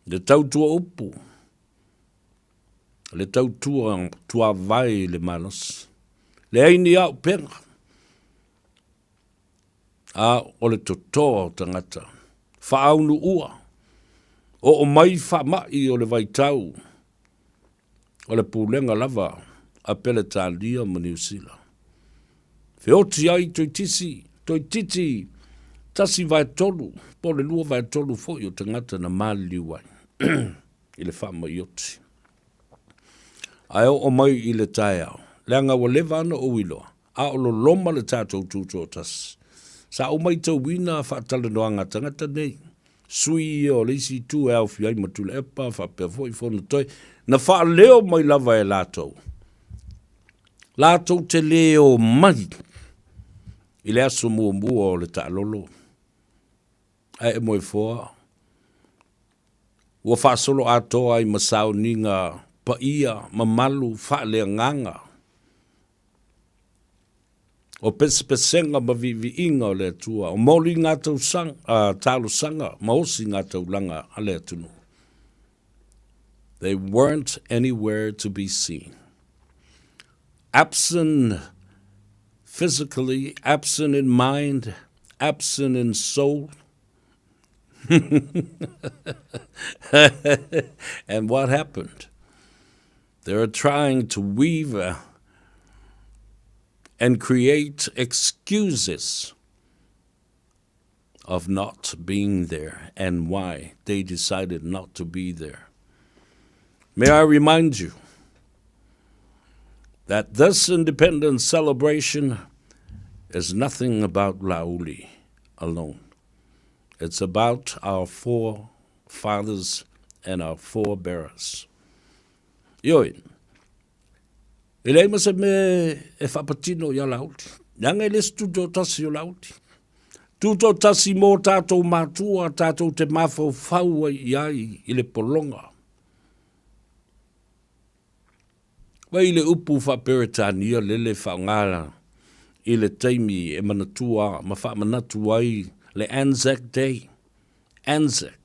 [SPEAKER 8] le tautua upu, le tautua tuavae i le malosi, leai ni auupega, a o le totoa o tagata, faaunuua, oo mai faamai o le vaitau, o le pulega lava a Peretania ma Niu Sila. Feoti ai toitisi, toititi 1/3 po o le 2/3 foi o tagata na maliliu ai i le faamai oti. Ae oo mai i le taeao, leaga ua leva ana ou iloa, a o loloma le tatou tutoatasi. Sa ou maitauina faatalanoaga a tagata nei, sui ia o le isi itu e aofia ai ma Tuilaepa faapea foi Fonotoe, na faaleo mai lava e latou. Latou te lē omai i le aso muamua o le taalolo, ae e moefoa, ua faasolo atoa ai ma sauniga paia mamalu faaleagaga o pesepesega ma viiviiga o le Atua, o moliga tausaga, talosaga ma osiga taulaga a le atunuu. They weren't anywhere to be seen. Absent physically, absent in mind, absent in soul. and what happened? They're trying to weave and create excuses of not being there and why they decided not to be there. May I remind you that this independence celebration is nothing about Lauli alone. It's about our forefathers and our forebearers. Ioe, e leai ma se mea e faapatino iā Laauli. Leaga e le se tutoatasi o Laauli. Tutoatasi mō tātou mātua, tātou te mafaufau ai i ai i le pologa. Wai i le upu faa-Peretania lele faaaoga i le taimi e manatua ma faamanatu ai le Anzac Day, Anzac,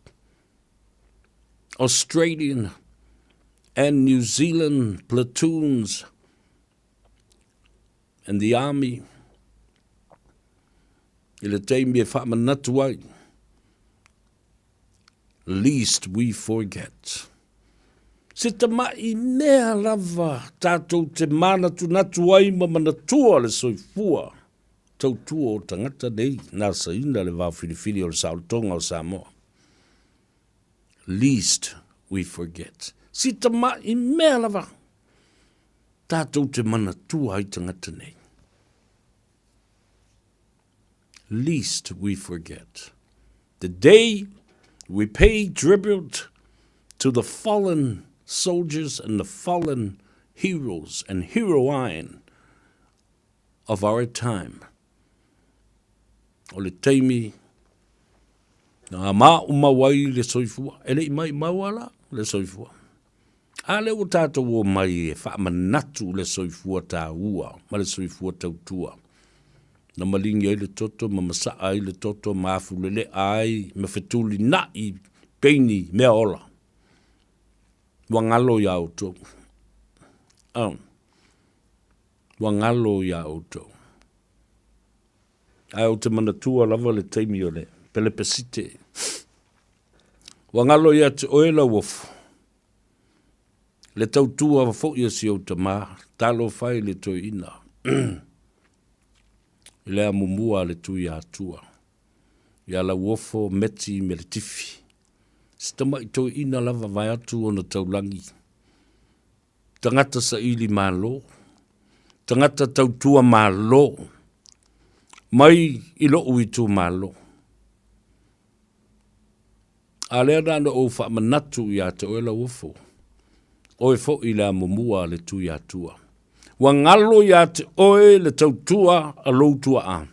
[SPEAKER 8] Australian and New Zealand platoons and the army i le taimi e faamanatu ai least we forget. Se tama'i mea lava tātou te mānatunatu ai ma manatua le soifua tautua o tagata nei nā saina le vaofilifili o le saolotoga o Samoa. Least we forget. Si tama'i mea lava tātou te manatua ai tagata nei. Least we forget. The day we pay tribute to the fallen soldiers and the fallen heroes and heroine of our time. O le taimi na maumau ai le soifua, e le i maumau ala le soifua. A lea ua tātou o mai e faamanatu le soifua tāua ma le soifua tautua. Na malingi ai le toto ma masaa ai le toto ma afulelea ai ma fetulinai peini mea ola. Ua galo iā outou. Oh. Ua galo iā outou. Ae ou te manatua lava le taimi o le pelepesite. Ua galo ia te oe Lauofo, le tautua foi a si ou tamā, talofa e le toeaina i le amomua a le Tuiatua, ia Lauofo Meti Meletifi. Si tamai toeaina lava vaeatu ona taulagi. Tagata saili malo, tagata tautua malo, mai i loʻu itumalo. A lea na ona ou faamanatu ia te oe Lauofo, oe foi le amomua a le Tuiatua. Ua galo ia te oe le tautua a lou tuaa.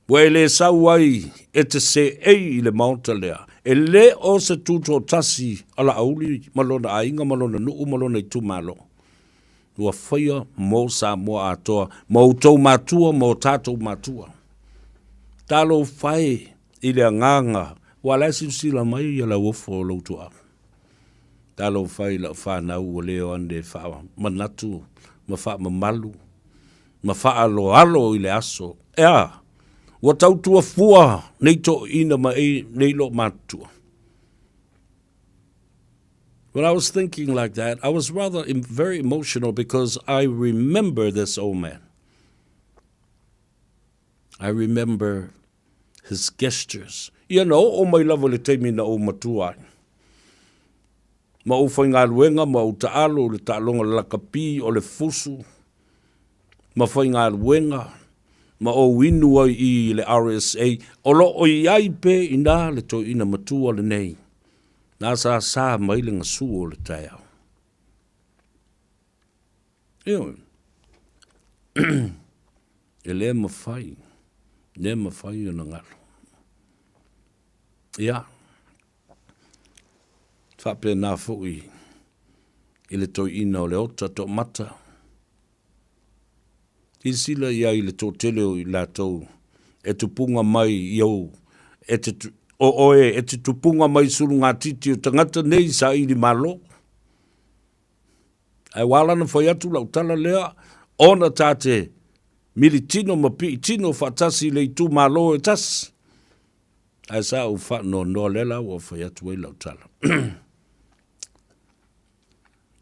[SPEAKER 8] Ua e le sau ai e te seei i le maota lea, e le o se tutoatasi a Laauli ma lona aiga ma lona nuu ma lona itumalo. Ua faia mo Samoa atoa, ma outou matua ma o tatou matua. Talofa e i le agaga, ua la e silasila mai ia Lauofo o lou tuaa. Talofa i lau fanau ua le o ane faamanatu ma faamamalu ma faaaloalo i le aso. E a? Ua tautua fua nei toeaiina ma nei loomatutua. When I was thinking like that, I was rather very emotional because I remember this old man. I remember his gestures. Ia na oo mai lava le taimi na ou matua ai. Ma ou faigaluega ma ou taalo i le taaloga lakapi o le fusu ma faigaluega ma ou inu ai i le RSA, o lo o i ai pea i ina le toeaina matua lenei na sa sa mai le gasu o le taeao. Ioe. E le mafai, le mafai ona galo. Ia, faapena foi i le toeaina o Leota Toomata. Silasila i ai i le toatele o i latou e tupuga mai i ou, e te, o oe e te tupuga mai sulugatiti o tagata nei saili malo. Ae ua ala ona fai atu lau tala lea, ona ta te militino ma piitino faatasi i le itumalo e tasi. Ae sa ou faanoanoa lea la ua fai atu ai lau tala.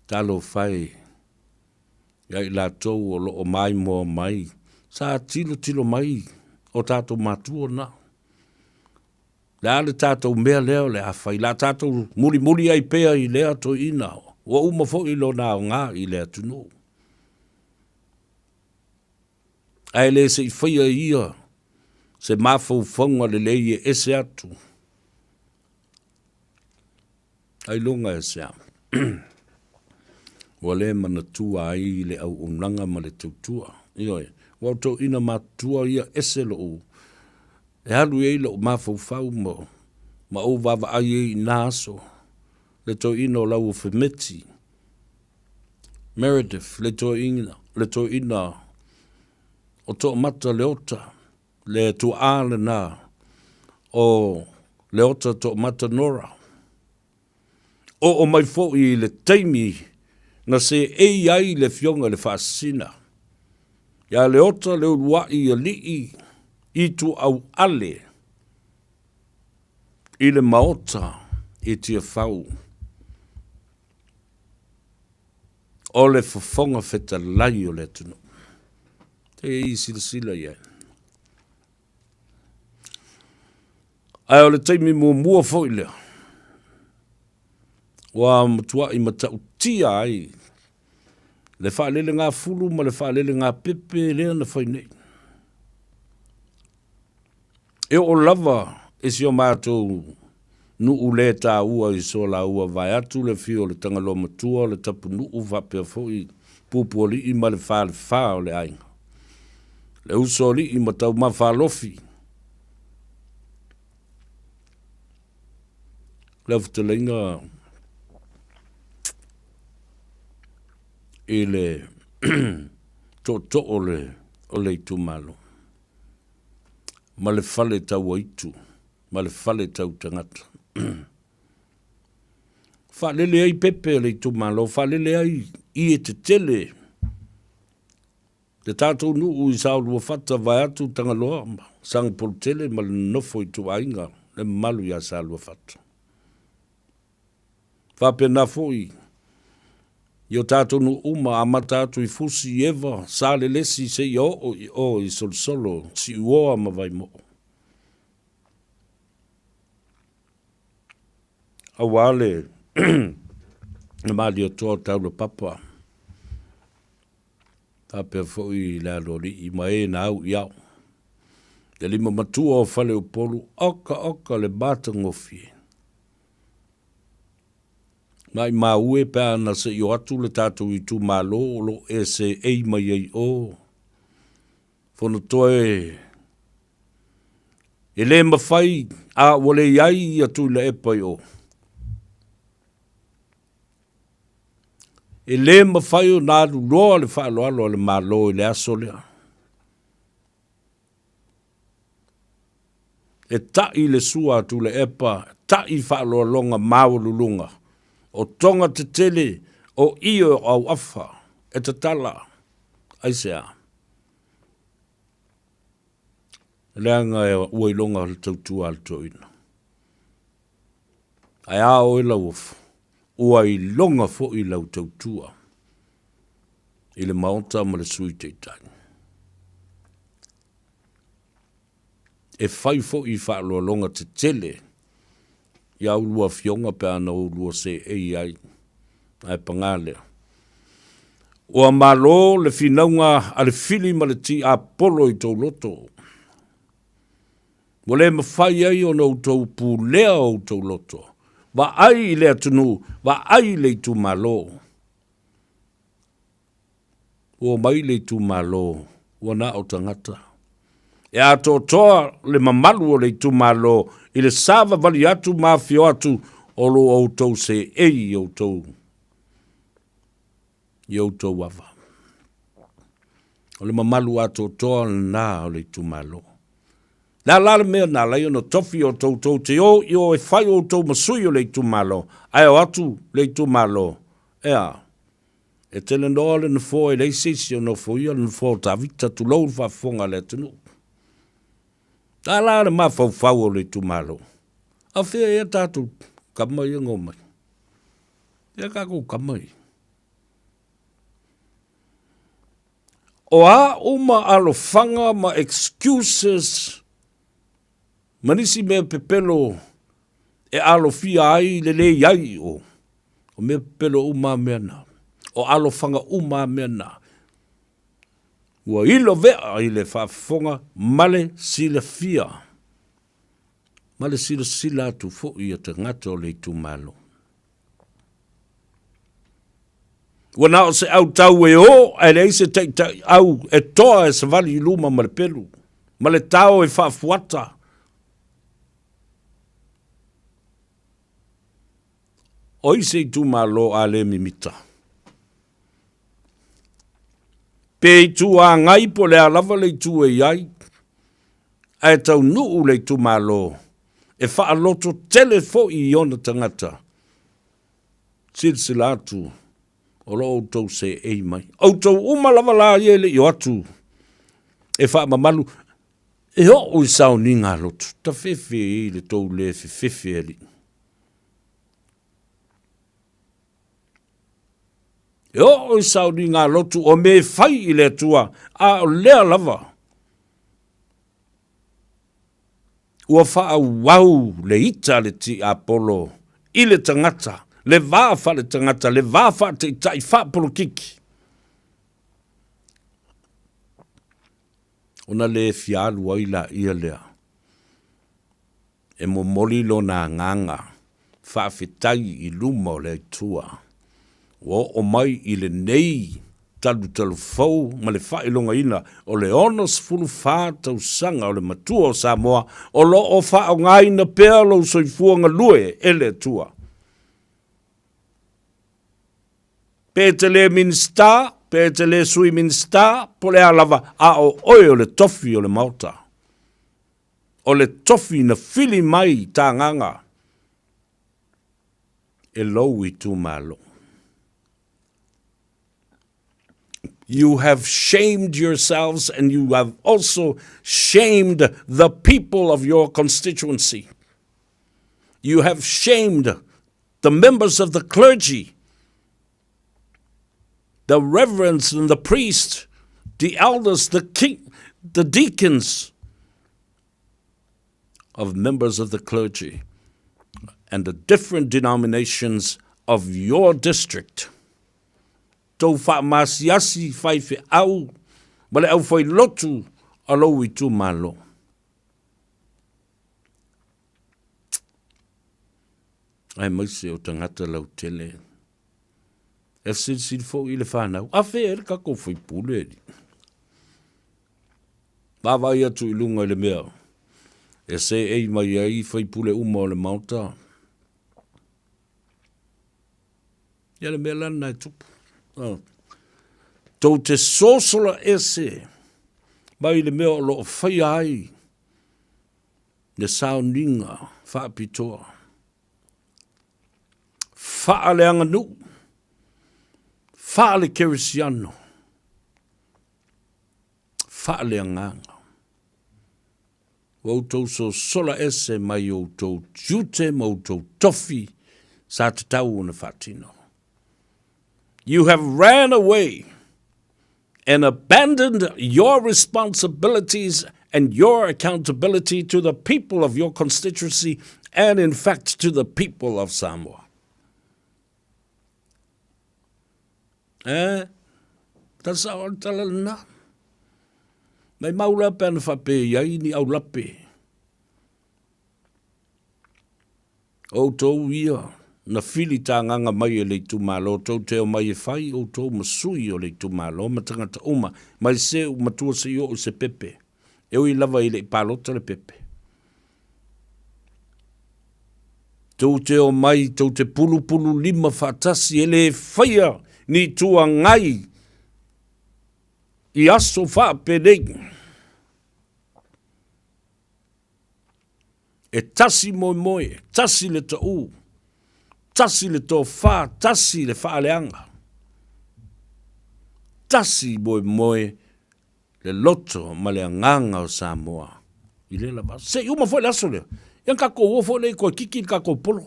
[SPEAKER 8] Talofa e ia i latou o lo o maimoa mai, sa tilotilo mai o tatou matua na. Le a le tatou mea lea o le a fai, la tatou mulimuli ai pea i lea toeaina, ua uma foi lona aoga i le atunuu. Ae le se i faia ia se mafaufauga lelei e ese atu. Ailoga e se a? Ua le manatua ai le auaunaga ma le tautua. Ioe, ua ou toeaina matutua ia ese lou, e alu i ai lou mafaufau ma, ma ou vaavaai ai i na aso, le toeaina o Lauofemeti, Meredith, le toeaina, le toeaina o Toomata Leota, le tuaa lena o Leota Toomata Nora. Oo mai foi i le taimi na seei ai le Afioga i le Faasisina ia Leota le uluai alii Ituauale i le Maota i Tiafau o le Fofoga Fetalai o le atunuu. Se i silasila i ai. Ae o le taimi muamua foi lea ua matuai matautia ai le faalelegafulu ma le faalelegāpepe lea na fai nei. E oo lava i si o matou nuu le taua i so laua vaeatu le afio o le Tagaloa Matua o le Tapunuu faapea foi Pupualii ma le Falefa o le aiga, le Usoalii ma Taumafa Alofi, lau fetalaiga i le tootoo o le, o le itumalo ma le fale tauaitu ma le fale tau tagata. Faalele ai pepe a le itumalo, faalele ai ie tetele Le tatou nuu i Saoluafata vaeatu Tagaloa ma Sagapolutele ma le nonofo ituaiga le mamalu ia Saluafata. Faapena foi i o tatou nuu uma amata atu i Fusi, i Eva, Salelesi seia oo i o i Solosolo, Siuoa ma Vaimo'o. Aua le Malietoa o Taulapapa. Faapea foi le aloalii ma e na au i ao. Le lima matua o Faleupolu, oka oka le matagofie. Maimau e pe a na se i o atu le tatou itumalo o lo o e seei mai ai o Fonotoe e le mafai a ua le i ai ia Tuilaepa i o. E le mafai ona alu loa le faaaloalo a le Malo i le aso lea. E ta'i le sua a Tuilaepa, ta'i faaaloaloga maualuluga, o toga tetele, o ie o auafa, e tatala. Aisea? Leaga ua iloga le tautua a le toeaina. Ae a oe Lauofo, ua iloga foi lau tautua i le Maota ma le Sui Taitai. E fai foi faaaloaloga tetele i a ulua afioga pe a na ulua seei ai, ae paga lea. Ua malo le finauga a le fili ma le tiapolo i tou loto. Ua le mafai ai ona outou pulea outou loto. Vaai i le atunuu, vaai i le itumalo. Ua omai le itumalo, ua na o tagata. E atoatoa le mamalu o le itumalo i le savavali atu ma afio atu o lo outou seei i outou i outou ava. O le mamalu atoatoa lena o le itumalo. Le a la le mea na ala ai ona tofi outou tou te o i o e fai outou ma sui o le itumalo, ae o atu le itumalo, e a? E tele noa le nofoa e leai se isi o nofoia le nofoa o Tavita, tulou le faafofoga a le atunuu. A la le mafaufau o le itumalo, a fea ea tatou kama ia na omai? Fea tatou kama ia? O a uma alofaga ma excuses ma nisi mea pepelo e alofia ai le le i ai o, o mea pepelo uma a mea na, o alofaga uma a mea na, ua ilo vea i le faafofoga ma le silafia, ma le silasila atu foi a tagata o le itumalo. Ua na o se autau e o ae leai se taitaiau e toa e savali i luma ma le pelu, ma le tao e faafuata. O ai se itumalo a le mimita? Pe itu agai po o le a lava le itu e i ai, ae taunuu le itumalo e faaloto tele foi i ona tagata. Silasila atu, o lo outou seei mai. Outou uma lava la ia e le i o atu e faamamalu, e oo i sauniga a lotu, tafefe i le tou le fefefe alii. E oo i sauniga a lotu o mea e fai i le Atua, a o lea lava Ua faaauau le ita a le tiapolo i le tagata, le va faaletagata, le va faataitai faapolokiki, ona le fia alu ai laia lea e momoli lona agaga faafetai i luma o le Atua ua oo mai i lenei talutalufou ma le faailogaina o le 64 tausaga o le Matua o Samoa o lo o faaaogaina pea lou soifua galue e le Atua. Pe e te le Minisita, pe e te le Sui Minisita, po o le a lava, a o oe o le tofi o le Maota. O le tofi na fili mai Tagaga e lou itumalo. You have shamed yourselves and you have also shamed the people of your constituency. You have shamed the members of the clergy, the reverends and the priests, the elders, the king, the deacons of members of the clergy and the different denominations of your district. Tou faamasiasi faifeau ma le aufailotu a lou itumalo. Aemaise o tagata lautele. E silisili foi i le fanau, a fea e le tatou faipule alii? Vaavaai atu i luga i le mea e seei mai ai faipule uma o le Maota. Ia le mea la lena e tupu. Oh. Tou te sosola ese mai le mea o lo o faia ai le sauniga faapitoa. Faaleaganuu, faale-kerisiano, faaleagaga. Ua outou sosola ese mai outou tiute ma outou tofi sa tatau ona faatino. You have ran away and abandoned your responsibilities and your accountability to the people of your constituency and in fact to the people of Samoa. Eh, tala sao le tala lena. Mai mau la pe ana whape i ai ni au lape. Outou ia, na filitagaga mai e le itumalo tou te omai e fai outou ma sui o le itumalo ma tagata uma mai seu matua seia oo i se pepe e ui lava e le i palota le pepe. Tou te omai tou te pulupulu lima faatasi e le faia ni Itu Agai i aso faapenei. E tasi moemoe, tasi le taʻu, tasi le tofa, tasi le faaleaga, tasi moemoe le loto ma le agaga o Samoa i lea lava aso. Se i uma foi le aso lea, ia ona tatou o foi lea i toe kiki le tatou polo.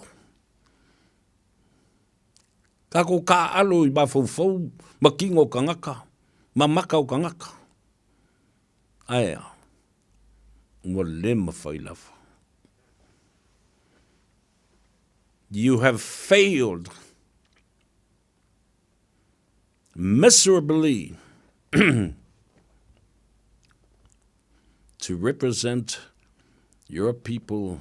[SPEAKER 8] Tatou taaalo i mafaufau ma tino o tagata ma mata o tagata. Ae a? Ua le mafai lava. You have failed miserably to represent your people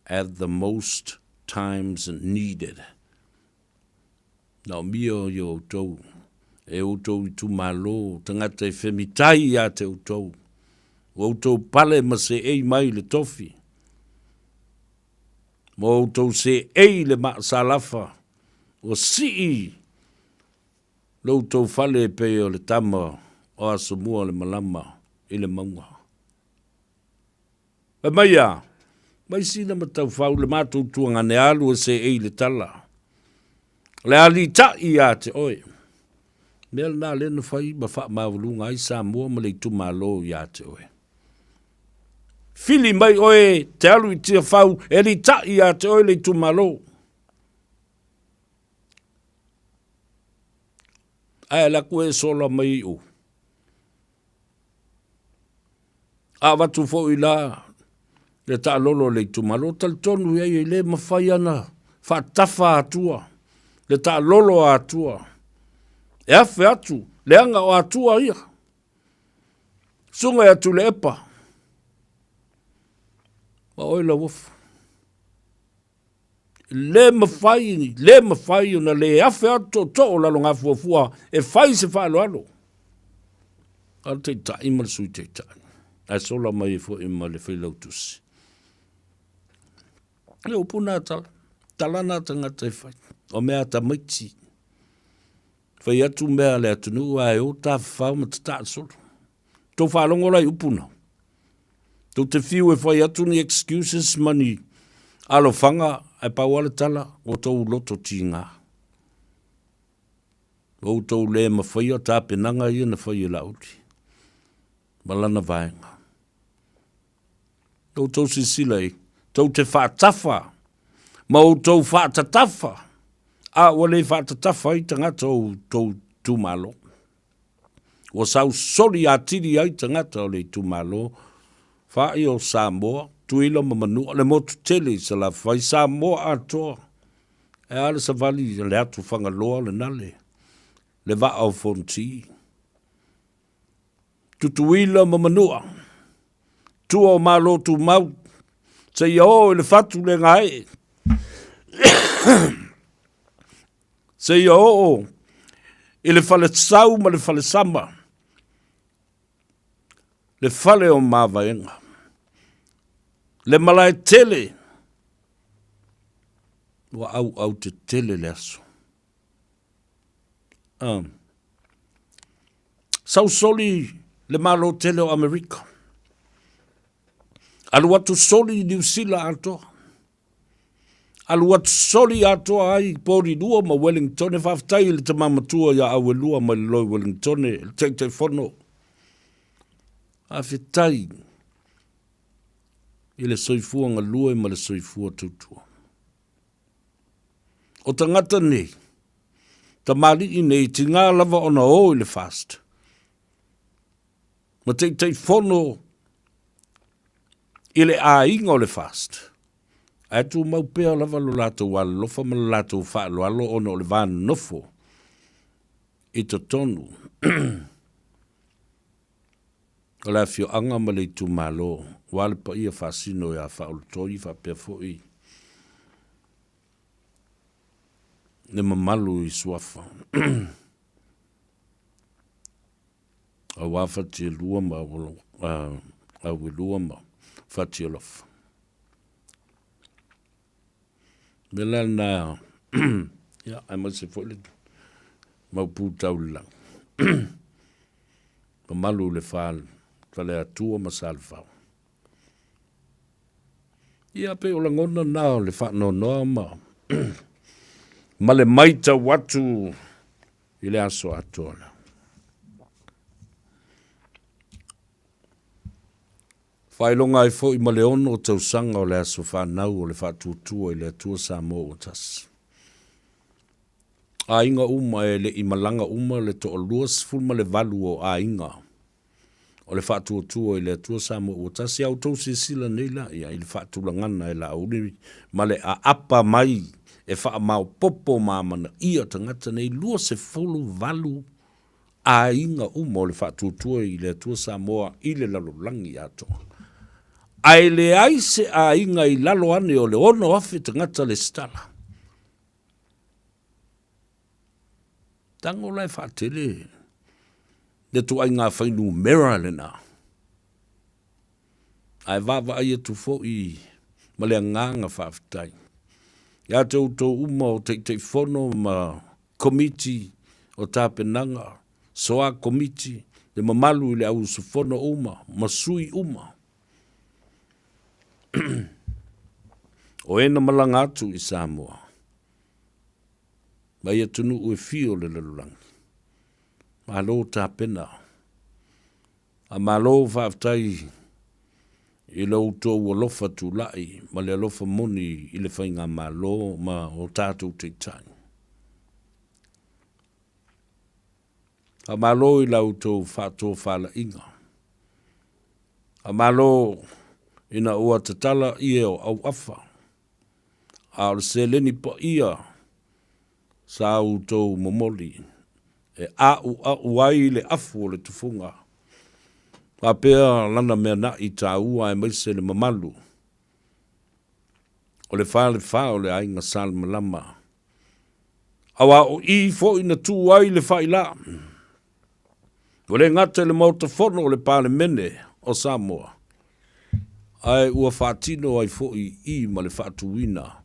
[SPEAKER 8] at the most times needed. Naomia i o outou, e outou itumalo, tagata e femitai ia te outou, ua outou pale ma seei mai i le tofi, ma outou seei i le maasalafa, ua sii lo outou fale e pei o le tama o Asomua le malama i le mauga. Fai mai a, mai sina mataufau le matou tuagane alu e seei le tala. O le a litaʻi ia te oe. Mea lena lea na fai ma faamaualuga ai Samoa ma le itumalo ia te oe. Fili mai oe te alu i Tiafau e litaʻi ia te oe le itumalo. Ae ala atu e sola mai i o. A avatu foi la le taalolo a le itumalo, talitonu i ai e le mafai ana faatafa atua le taalolo a Atua e afe atu leaga o Atua ia. Susuga ia Tuilaepa, ma oe Lauofo. Le mafai, le mafai ona le afe atu tootoo o Lalogafuafua e fai se faaaloalo. A le Taitai ma le Sui Taitai, ae sola mai ai foi ma le Failautusi. Le upu na tala, tala na tagata e fai, o mea a tamaiti. Fai atu mea a le atunuu ae o tafafao ma tataa solo. Tou faalogo la i upu na. Tou te fiu e fai atu ni excuses ma ni alofaga ae pau lava le tala, ua tou loto tiga. Ua outou le mafaia tapenaga ia na fai e Laauli ma lana vaega. Ua outou silasila i ai, tou te faatafa ma outou faatatafa, a ua le faatatafa ai tagata o outou itumalo. Ua sausoli atili ai tagata o le itumalo fa'i o Samoa, Tutuila ma Manua, le motu tele i Salafai, Samoa atoa. E a le savali a le atu Fagaloa le nale, le vaa o Fonoti. Tutuila ma Manua, tua o Malo Tumau, seia oo i le fatu le gaee. Seia oo i le falesau ma le falesama, le fale o Mavaega, le malae tele, ua auau tetele le aso. Sausoli le Malo tele o Amerika, alu atu soli i Niu Sila atoa. Alu atu soli atoa ai i Porirua ma Wellingtone. Faafetai i le tama matua ia Auelua mai le Loi Wellingtone, le Taitaifono. Faafetai i le soifua galue ma le soifua tautua. O tagata nei, tamalii nei, tiga lava ona o i le FAST ma Taitaifono i le aiga o le FAST, ae tumau pea lava lo latou alolofa ma lo latou faaaloalo ona o le va nonofo i totonu o le afioaga ma le itumalo, aua le paia faasino ia Faaulutoi faapea foi. Le mamalu i suafa. Auā Fatialua ma Auelua ma Fatialofa. Mea la lena, ia, aemaise foi le mau pū tau i le lagi. Mamalu i le Faleatua ma Salefao. Ia, pei o lagona na o le faanoanoa ma, ma le maitau atu i le aso atoa lea. Faailoga ai foi ma le 6 tausaga o le aso fanau o le Faatuatua i le Atua Samoa ua Tasi. Aiga uma e le i malaga uma le toalua 18 o aiga o le Faatuatua i le Atua Samoa ua Tasi. A outou silasila nei la ia i le faatulagana e Laauli ma le aapa mai e faamaopoopo ma amanaia tagata nei 28 aiga uma o le Faatuatua i le Atua Samoa i le lalolagi atoa. Ae leai se aiga i lalo ane o le 6,000 tagata lesitala. Tago la e faatele le ituaiga fuainumera lena. Ae vaavaai atu foi ma le agaga faafetai ia te outou uma o Taitaifono ma Komiti o Tapenaga, Soa Komiti, le mamalu i le au usufono uma ma sui uma o e na malaga atu i Samoa mai atunuu e fia o le lalolagi. Malo tapena. A malo faafetai i lo outou alofa tulai ma le alofa moni i le Faigamalo ma o tatou Taitai. Faamalo i la outou faatofalaiga. Faamalo ina ua tatala ie o auafa, a o le seleni paia sa outou momoli e ʻaʻuʻaʻu ai le afu o le tufuga. Faapea lana mea naʻi taua aemaise le mamalu o le falefa o le aiga Salemalama, aua o i foi na tu ai le failā. Ua le gata i le Maota Fono o le Palemene o Samoa, ae ua faatino ai foi i ma le faatuina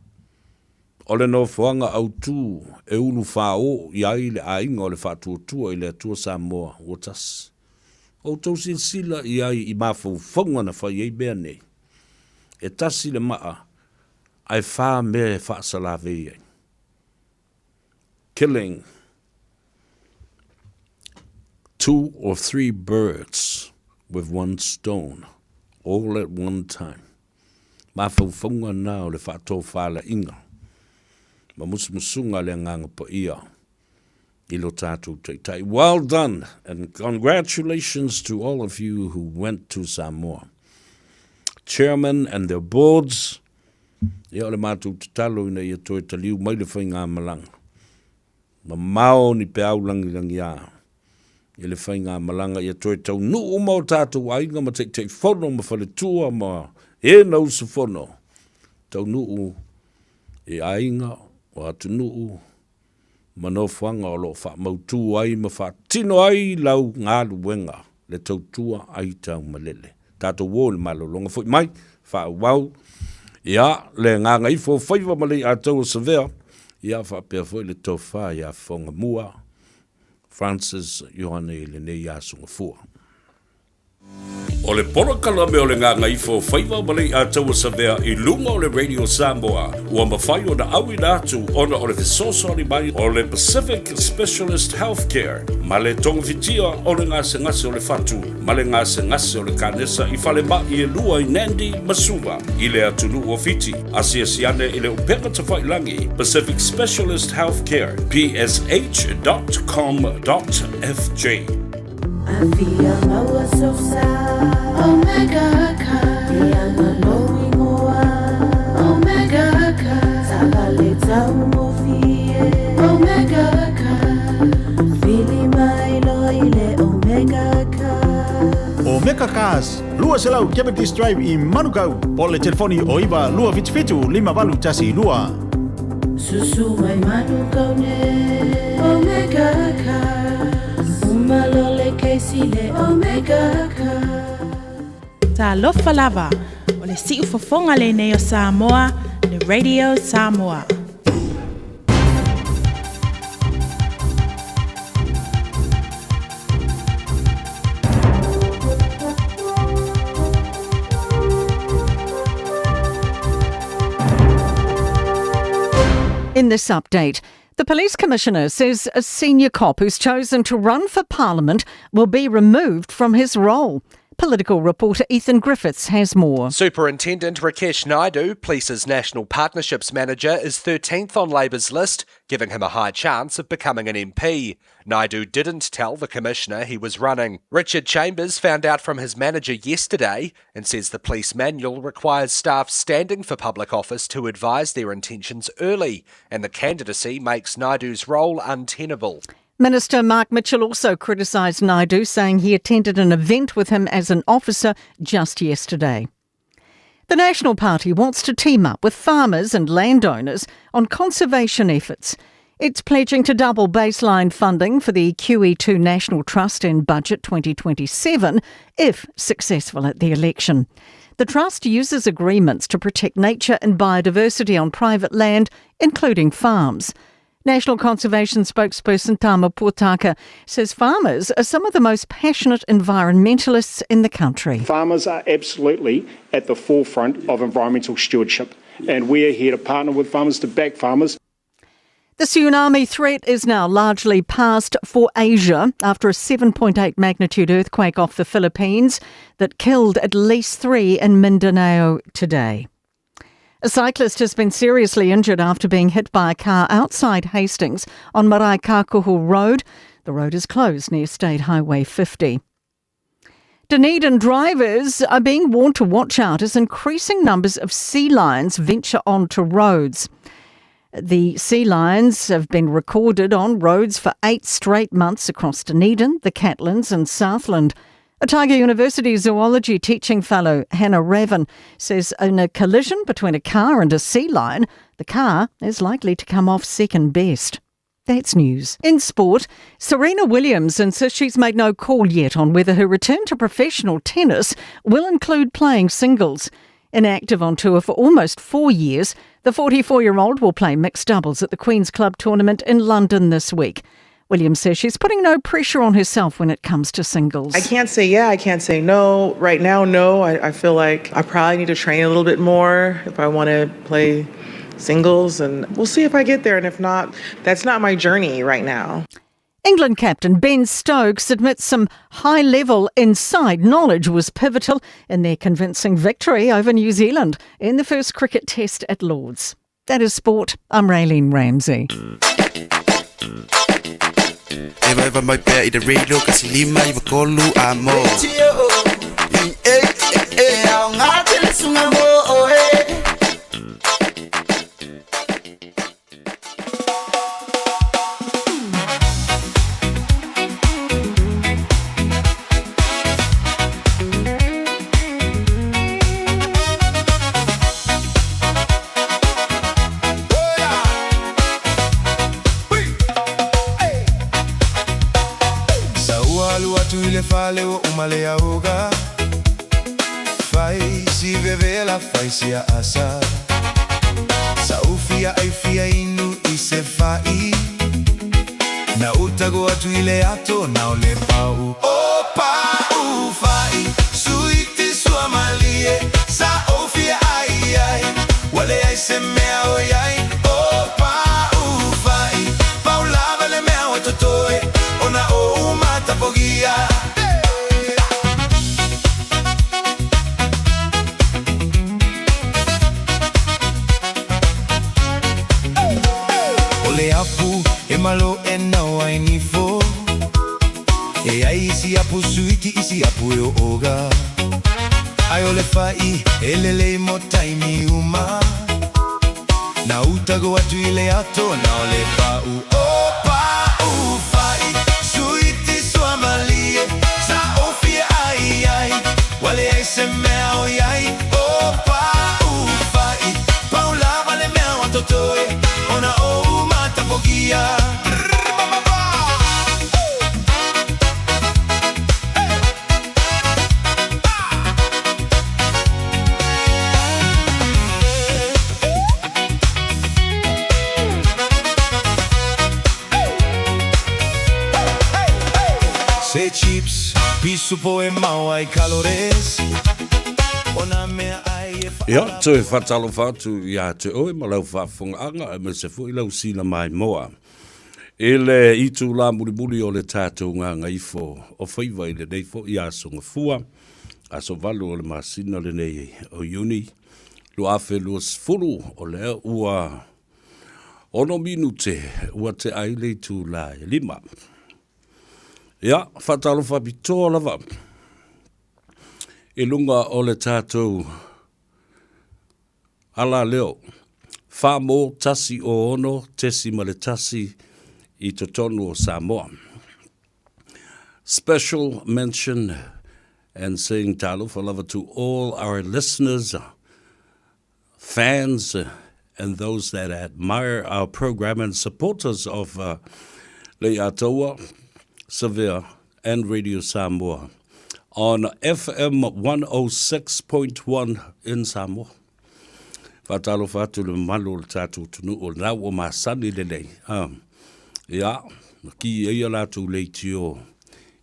[SPEAKER 8] o le nofoaga autu e ulufāō i ai le aiga o le Faatuatua i le Atua Samoa ua tasi. Outou silasila i ai i mafaufauga na fai ai mea nei. E tasi le maa, ae fa mea e faasalavei ai. Killing two or three birds with one stone, all at one time. Mafaufauga na o le faatofalaiga ma musumusuga a le Agaga Paia i lo tatou Taitai. Well done and congratulations to all of you who went to Samoa. Chairman and their boards, ia o le matou tatalo ina ia toe taliu mai le faigamalaga. Mamao ni peau langilangiā i le faigamalaga ia toe taunuu uma o tatou aiga ma Taitaifono ma faletua ma e na usufono taunuu i aiga o atunuu ma nofoaga o lo o faamautu ai ma faatino ai lau galuega le tautua ai taumalele. Tatou o i le malologa foi mai, faaauau, ia, le gagaifo o faiva ma Lei'ataua Savea, ia, faapea foi le tofa ia Fogamua Francis Ioane i lenei aso Gafua.
[SPEAKER 10] O le polokalame o le Gagaifo o Faiva ma Lei'ataua Savea i luga o le Radio Samoa ua mafai ona auina atu ona o le fesoasoani mai o le Pacific Specialist Healthcare ma le togafitia o le gasegase o le fatu ma le gasegase o le kanesa i falemai e lua i Nandi ma Suva i le atunuu o Fiti. Asiasi ane i le upega tafailagi Pacific Specialist Healthcare, psh.com.fj. Afia maua sosa Omega Car Ia lou ingoa Omega Car Taavale taugofie Omega Car Vili mai loa i le Omega Car Omega Cars, 200 Cavendish Drive i Manukau, po o le telefoni o 9 277 5812.
[SPEAKER 11] Susu mai manu kau ne Omega Cars Umalo le Casey le Omega Cars.
[SPEAKER 12] Talofa lava, o le siufofoga lenei o Samoa, le Radio Samoa.
[SPEAKER 1] In this update, the police commissioner says a senior cop who's chosen to run for parliament will be removed from his role. Political reporter Ethan Griffiths has more.
[SPEAKER 2] Superintendent Rakesh Naidu, Police's National Partnerships Manager, is 13th on Labour's list, giving him a high chance of becoming an MP. Naidu didn't tell the Commissioner he was running. Richard Chambers found out from his manager yesterday and says the police manual requires staff standing for public office to advise their intentions early, and the candidacy makes Naidu's role untenable.
[SPEAKER 1] Minister Mark Mitchell also criticised Naidu, saying he attended an event with him as an officer just yesterday. The National Party wants to team up with farmers and landowners on conservation efforts. It's pledging to double baseline funding for the QE2 National Trust in Budget 2027 if successful at the election. The Trust uses agreements to protect nature and biodiversity on private land, including farms. National Conservation spokesperson Tama Potaka says farmers are some of the most passionate environmentalists in the country.
[SPEAKER 13] Farmers are absolutely at the forefront of environmental stewardship, and we are here to partner with farmers, to back farmers.
[SPEAKER 1] The tsunami threat is now largely past for Asia after a 7.8 magnitude earthquake off the Philippines that killed at least 3 in Mindanao today. A cyclist has been seriously injured after being hit by a car outside Hastings on Maraekakaho Road. The road is closed near State Highway 50. Dunedin drivers are being warned to watch out as increasing numbers of sea lions venture onto roads. The sea lions have been recorded on roads for 8 straight months across Dunedin, the Catlins and Southland. Otago University Zoology Teaching Fellow Hannah Raven says in a collision between a car and a sea lion, the car is likely to come off second best. That's news. In sport, Serena Williams insists she's made no call yet on whether her return to professional tennis will include playing singles. Inactive on tour for almost 4 years, the 44-year-old will play mixed doubles at the Queen's Club tournament in London this week. Williams says she's putting no pressure on herself when it comes to singles.
[SPEAKER 14] I can't say yeah, I can't say no. Right now, no. I feel like I probably need to train a little bit more if I want to play singles, and we'll see if I get there, and if not, that's not my journey right now.
[SPEAKER 1] England captain Ben Stokes admits some high-level inside knowledge was pivotal in their convincing victory over New Zealand in the first cricket test at Lord's. That is sport. I'm Raylene Ramsey.
[SPEAKER 15] Eva eva mai pea i te radio ka si lima i wakolu a mo.
[SPEAKER 16] Fale o umalea uga Fai si vevela fai si a asa Saufia ai fia inu i se fai Na utago atu ile ato na ole pau O pau fai suiti sua malie Saufia ai ai Wale ai se mea o iai O pau fai Pau lava le mea o totoe Ona o umata pogia. Le apu e malo e nau ai nifo E ai isi apu suiti isi apu e o oga Ai o le fai e lele mo taimi uma Na utago atu i le ato na o le pau O pau fai suiti sua malie Sa ofia ai ai Wale ai se mea o iai O pau fai Pau lava le mea o atotoe Ona Supo e maua ai calories O nā meaʻai e
[SPEAKER 8] Ia, toe faatalofa atu iā te oe ma lau faafofogaaga aemaise foi lau sila maimoa i le itulā mulimuli o le tatou gagaifo o faiva i lenei foi aso Gafua, aso 8 o le masina lenei o Iuni 2020, o lea ua 6 minute ua tea ai le itulā e 5. Ia, faatalofa pitoa lava i luga o le tatou alaleo 4.106.1 i totonu o Samoa. Special mention and saying talofa lava to all our listeners, fans and those that admire our program and supporters of uh, Leiataua, Savea and Radio Samoa on FM 106.1 in Samoa. Faatalofa atu le mamalu o le tatou atunuu o lena ua masani lenei. Um, ia, na ki ai a latou leitio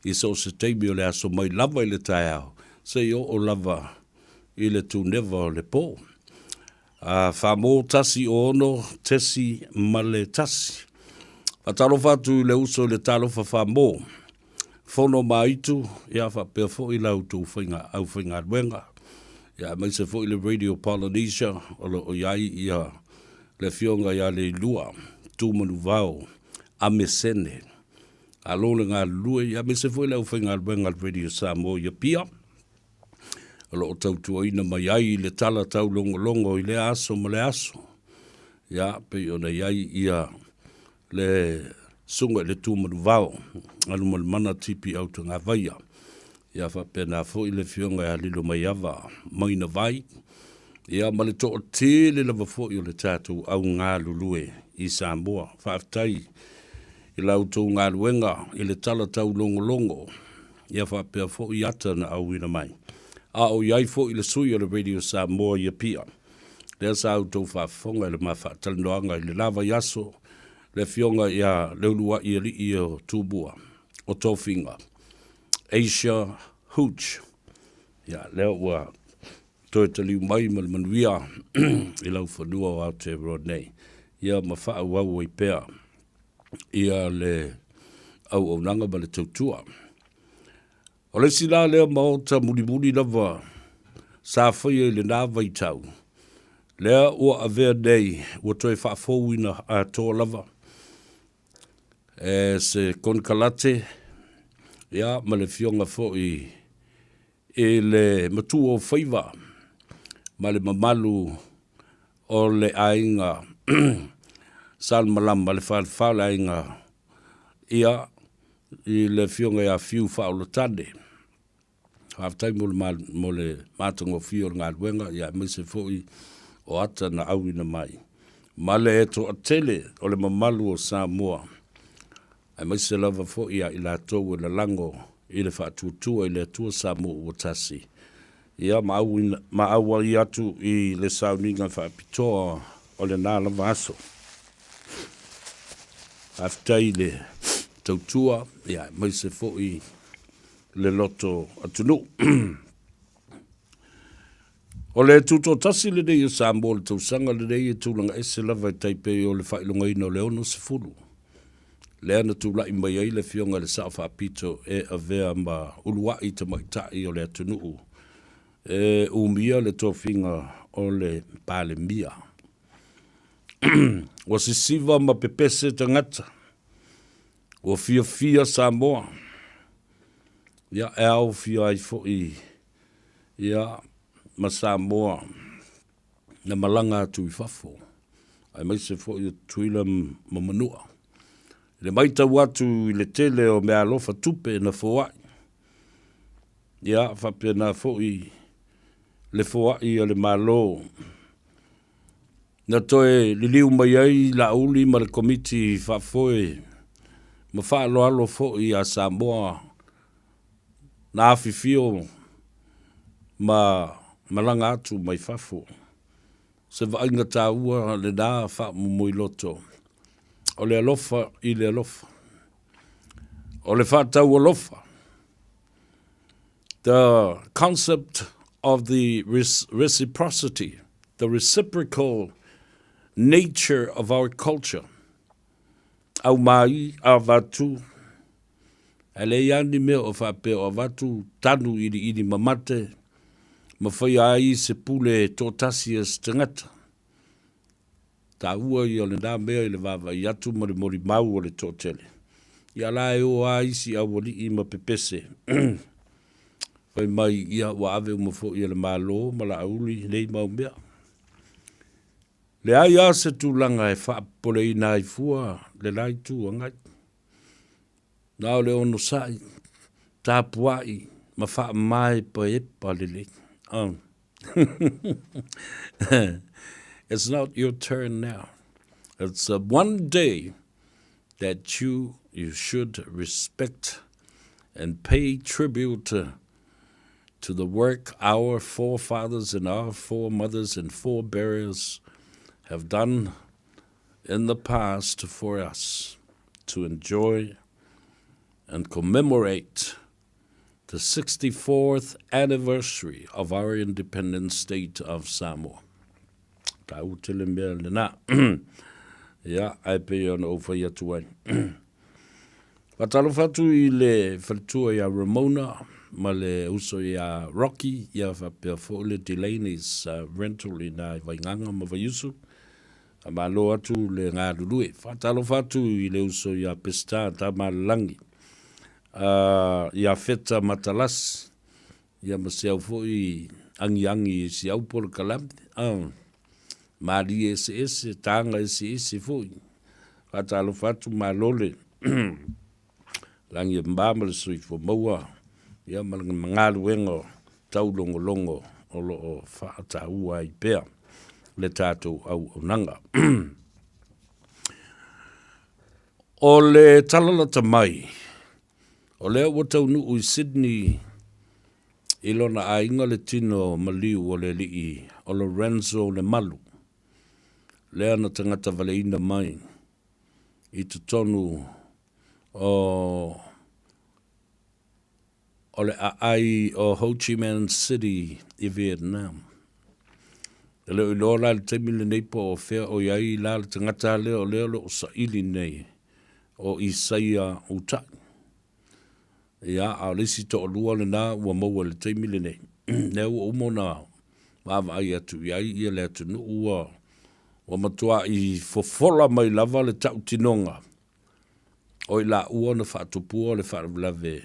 [SPEAKER 8] i so o se taimi o le aso mai lava i le taeao, seia oo lava i le tuneva o le pō. A Famo 106.1. Faatalofa atu i le uso i le talofa Famo. Fono Maitu, ia faapea foi la outou faiga aufaigaluega, ia aemaise foi le Radio Polynesia o lo o i ai ia le Afioga ia Leilua Tumanuvao Amesene. Malo le galulue, ia aemaise foi le aufaigaluega a le Radio Samoa i Apia. o lo o tautuaina mai ai le tala taulogologo i lea aso ma lea aso. Ia, pei ona i ai ia le susuga i le Tumanuvao, Alumalemana TP Autagavaia. Ia faapena foi le Afioga ia Lilomaiava Mainavai, ia ma le toatele lava foi o le tatou au galulue i Samoa. Faafetai i la outou galuega i le tala taulogologo. Ia faapea foi ata na auina mai. A o i ai foi le sui o le Radio Samoa i Apia, lea sa outou faafofoga i le ma faatalanoaga i le la vaiaso, le Afioga ia Leulua'i Alii o Tumua, o Tofiga, Asia Hooch. Ia, lea ua toe taliu mai ma le manuia i laufanua o Aotearoa nei. Ia ma faaauau ai pea ia le auaunaga ma le tautua. O le isi la lea maota mulimuli lava sa faia i lena vaitau, lea ua avea nei ua toe faafouina atoa lava e se konekarate ia ma le afioga foi i le matua o faiva ma le mamalu o le aiga Salemalama, le falefa o le aiga ia i le afioga ia Fiu Faaolatane. Faafetai mo le mo le matagofie o le galuega ia aemaise foi o ata na auina mai ma le toatele o le mamalu o Samoa aemaise lava foi ia i latou e lalago i le faatuatua i le Atua Samoa ua tasi, ia ma auina, ma auai atu i le sauniga faapitoa o lena lava aso. Faafetai i le tautua, ia aemaise foi le loto atunuu. O le tutoatasi lenei o Samoa i le tausaga lenei e tulaga ese lava e tai pei o le faailogaina o le 60, lea na tulai mai ai le Afioga i le Sao Faapito e avea ma uluai tamaitai o le atunuu e umia le tofiga o le Palemia. Ua sisiva ma pepese tagata, ua fiafia Samoa, ia e aofia ai foi ia, ma Samoa na malaga atu i fafo, aemaise foi o Tutuila ma Manua. I le matau atu i le tele o meaalofa tupe na foai, ia, faapena foi le foai a le Malo na toe liliu mai ai Laauli ma le Komiti Faafoe ma faaaloalo foi ia Samoa na afifio ma malaga atu mai fafo. Se vaaiga taua lena faamomoiloto, o le alofa i le alofa, o le faataualofa. The concept of the reciprocity, the reciprocal nature of our culture. Aumai, avatu, ae leai lava ni mea o faapea o avatu tanu iliili mamate ma faia ai se pule toatasi a se tagata. Taua ia o lena mea i le vaavaai atu ma le molimau o le toatele. Ia la e o lava isi aualii ma pepese fai mai ia ua ave uma foi e le Malo ma Laauli nei mau mea. Leai lava se tulaga e faapopoleina ai fua le la Itu Agai. Na o le onosai, tapuai ma faamaepaepa lelei. Oh. It's not your turn now. It's a one day that you you should respect and pay tribute to, to the work our forefathers and our foremothers and forebearers have done in the past for us to enjoy and commemorate the 64th anniversary of our independent state of Samoa. Tāu tele mea lena. Ia, ae pei ona ou fai atu ai. Faatalofa atu i le faletua ia Ramona ma le uso ia Rocky, ia faapea foi le Delaney's Rental i nā i Vaigaga ma Vaiusu. Faamalo atu le galulue. Faatalofa atu i le uso ia Peseta Tamalalangi, ia Feta Matalasi, ia ma si au foi agiagi i si au polokalame, malie eseese, taga eseese foi. Faatalofa atu malo le lagi e mama ma le soifua maua, ia ma le galuega taulogologo o lo o faataua ai pea le tatou auaunaga. O le tala lata mai, o lea ua taunuu i Sydney i lona aiga le tino maliu o le alii o Lorenzo Lemalu, lea na tagata valeina mai i totonu o o le aai o Ho Chi Minh City i Vietnam. E le o iloa la i le taimi lenei po o fea o i ai la le tagata lea o lea o lo o saili nei o Isaia Utai. Ia, a o le isi toalua lena ua maua i le taimi lenei. Lea ua uma ona vaavaai atu i ai ia le atunuu ua ua matuai fofola mai lava le tautinoga o i laua na faatupua le faalavelave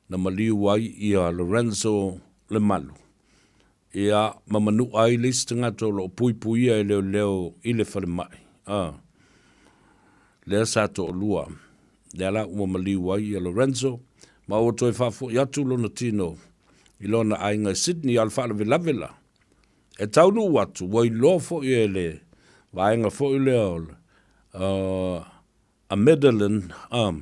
[SPEAKER 8] na maliu ai ia Lorenzo Lemalu, ia, ma manua ai le isi tagata o lo o puipuia e leoleo i le falemai, a, lea sa toalua, lea la ua maliu ai ia Lorenzo, ma ua toe faafoi atu lona tino i lona aiga i Sydney, a o le faalavelave la, e taunuu atu, ua iloa foi e le vaega foi lea o le, a Medellin, a.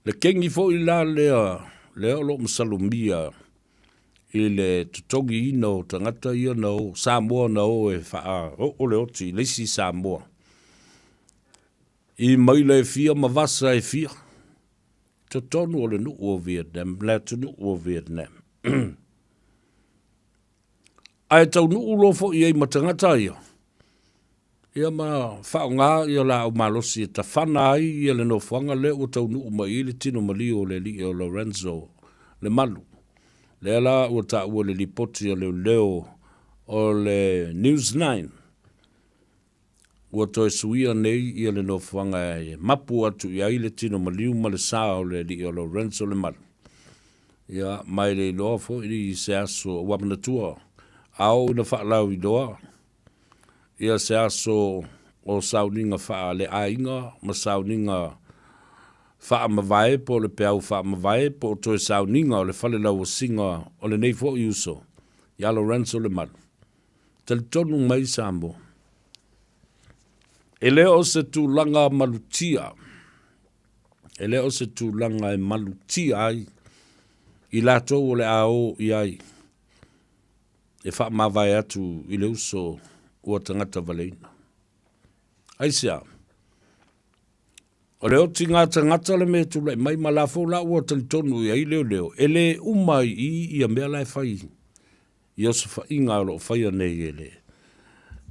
[SPEAKER 8] Le kegi foi la lea, lea o lo o masalomia i le totogiina o tagata ia na o, Samoa na o e faaoo le oti i le isi Samoa. I maila e fia ma vasa e fia, totonu o le nuu o Vietnam, le atunuu o Vietnam. Ae taunuu loa foi i ai ma tagata ia, ia ma faaaoga ia laau malosi e tafana ai ia le nofoaga lea ua taunuu mai ai le tino maliu o le alii o Lorenzo Lemalu. Lea la ua taua i le lipoti a leoleo o le News Nine, ua toe suia nei ia le nofoaga e mapu atu i ai le tino maliu ma le sa o le alii o Lorenzo Lemalu. Ia, ma e le iloa foi i se aso ua manatua a oo ina faalauiloa ia se aso o sauniga faaleaiga ma sauniga faamavae po o le peau faamavae po o toe sauniga o le fale lauasiga o lenei foi uso ia Lorenzo Lemalu. Talitonu mai Samoa, e le o se tulaga malutia, e le o se tulaga e malutia ai i latou o le a o i ai e faamavae atu i le uso ua tagata valeina. Aisea? O le otiga tagata le mea e tulai mai ma la foi la ua talitonu i ai leoleo, e le uma ai i i ia mea la e fai i osofaiga o lo o faia nei e le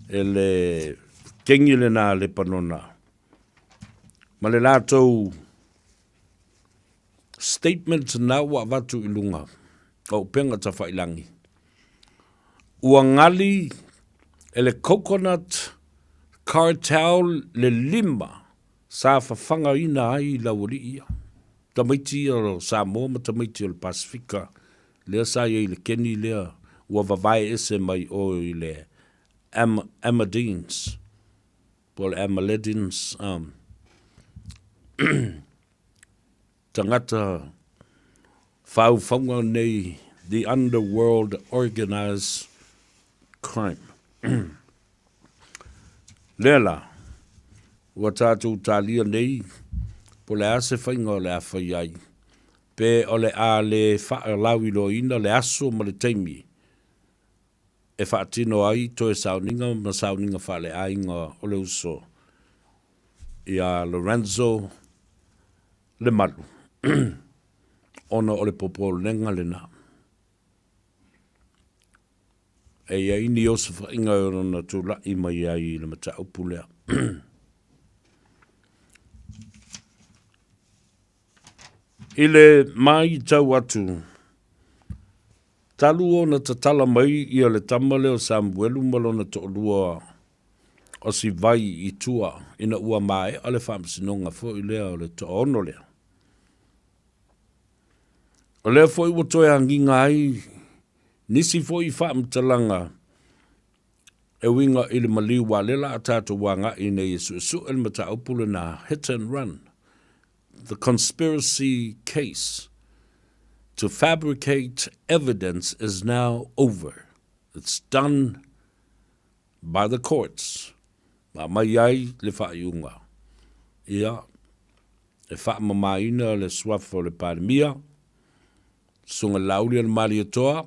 [SPEAKER 8] e le kengi lena a Lepanona ma le latou statement na ua avatu i luga o upega tafailangi. Ua gali e le Coconut Cartel le lima sa fafagaina ai i laualii ia, tamaiti ia o Samoa ma tamaiti o le Pasefika lea sa i ai i le keni lea ua vavae ese mai o i le Amadines po o le Amaledins tagata faufauga nei, the underworld organised crime. Lea la, ua tatou talia nei po o le a se faiga o le a fai ai, pe o le a le faalauiloaina le aso ma le taimi e faatino ai toe sauniga ma sauniga faaleaiga o le uso ia Lorenzo Lemalu ona o le popolega lena. E i ai ni osofaiga e ono na tula'i mai ai i le mataupu lea. I le maitau atu, talu ona tatala mai ia le tama lea o Samuelu ma lona toalua o Sivai i tua ina ua maea le faamasinoga foi lea o le toaono lea. O lea foi ua toe agiga ai Nisi foi faamatalaga e uiga i le maliu aua lea la a tatou agai nei e suesue le mataupu lena hit and run, the conspiracy case to fabricate evidence is now over, it's done by the courts. Ma aumai ai le faaiuga. Ia, e faamamaina le suafa o le Palemia, Susuga Laauli-a-le-Malietoa,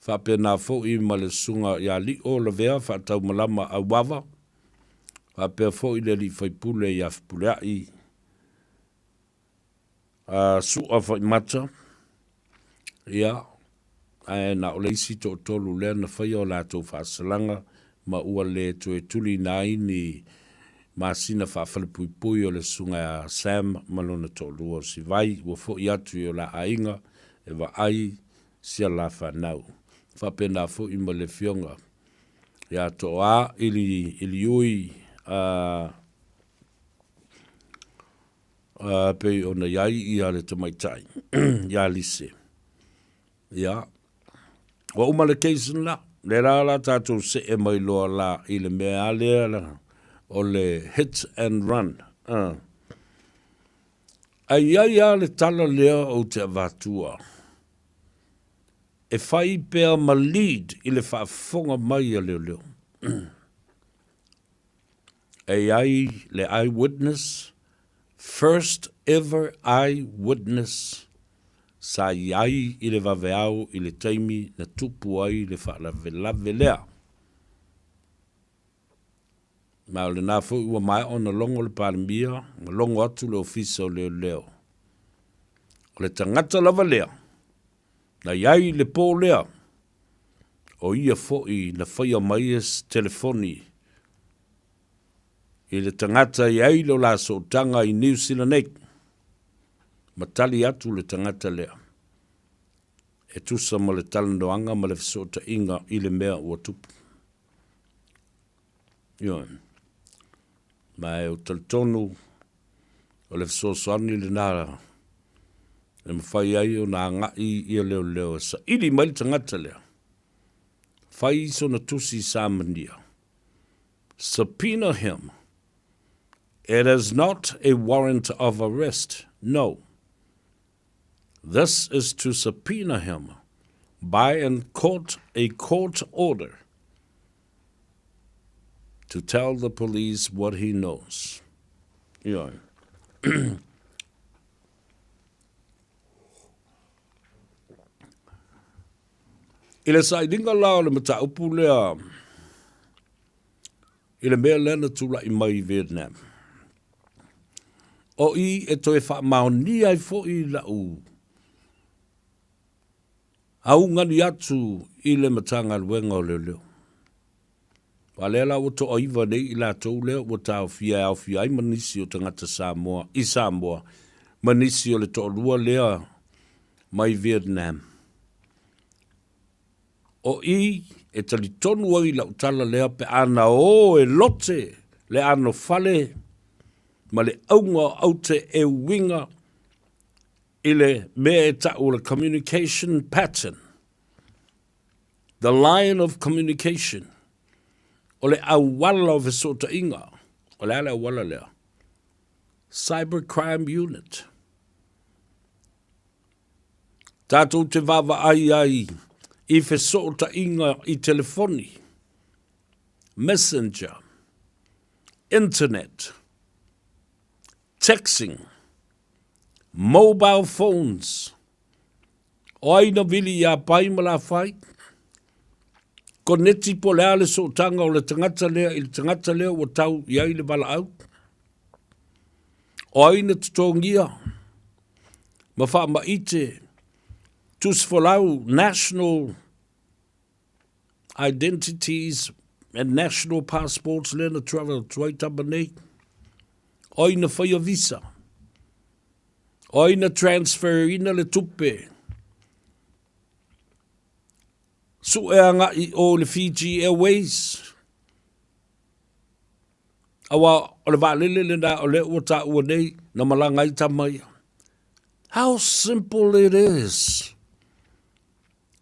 [SPEAKER 8] faapena foi ma le Susuga ia Lio Lavea Faataumalama Auava, faapea foi le alii faipule ia Fepuleai a Sua Faimata, ia, ae na o le isi toatolu lea na faia o latou faasalaga ma ua le toe tuliina ai ni masina faafalepuipui o le susuga ia Sam ma lona toalua o Sivai ua foi atu i o la aiga e vaai sia la fanau. Faapena foi ma le afioga ia Toa Iliui a pei ona i ai ia le tamaitai ia Lise. Ia, ua uma le case lena. Lea la la tatou see mai loa la i le mea a lea la, o le hit and run. Ae i ai lava le tala lea ou te avatua, e fai pea ma lead i le faafofoga mai a leoleo. E i ai le eye witness, first ever eye witness sa i ai i le vaveao i le taimi na tupu ai le faalavelave lea. Ma o lena foi ua maea ona logo le Palemia ma logo atu le Ofisa o Leoleo. O le tagata lava lea na i ai i le po lea, o ia foi na faia mai e se telefoni i le tagata e i ai lo la sootaga i New Zealand nei, ma tali atu le tagata lea e tusa ma le talanoaga ma le fesootaiga i le mea ua tupu. Ioe. Ma e ou talitonu o le fesoasoani lena e mafai ai ona agai ia leoleo e saili mai le tagata lea, fai sona tusi samania, subpoena him. It is not a warrant of arrest, no. This is to subpoena him by an court, a court order to tell the police what he knows. Ioe. I le sailiga la o le mataupu lea i le mea lea na tulai mai i Vietnam. O i e toe faamaonia ai foi la'u augani atu i le Matagaluega o Leoleo. Aua lea la ua toaiva nei i latou lea ua taofia e aofia ai ma nisi o tagata Samoa i Samoa ma nisi o le toalua lea mai Vietnam. O i e talitonu ai i lau tala lea pe a na o e lote le anofale ma le auga o aute e uiga i le mea e ta'u o le communication pattern, the line of communication, o le auala o fesootaiga. O le a le auala lea? Cyber Crime Unit. Tatou te vaavaai ai i fesootaiga i telefoni, messenger, internet, texting, mobile phones. O ai na vili iā Pai ma Lafai? Koneti po o le a le sootaga o le tagata lea i le tagata lea ua tau i ai le valaau? O ai na totogia ma faamaite tusifolau national identities and national passports lea na travel atu ai tama nei? O ai na whaia visa? O ai na transfer ina le tupe? Sue agai o le Fiji Airways? Aua o le vaalele lena o lea ua taua nei na malaga ai tama ia. How simple it is.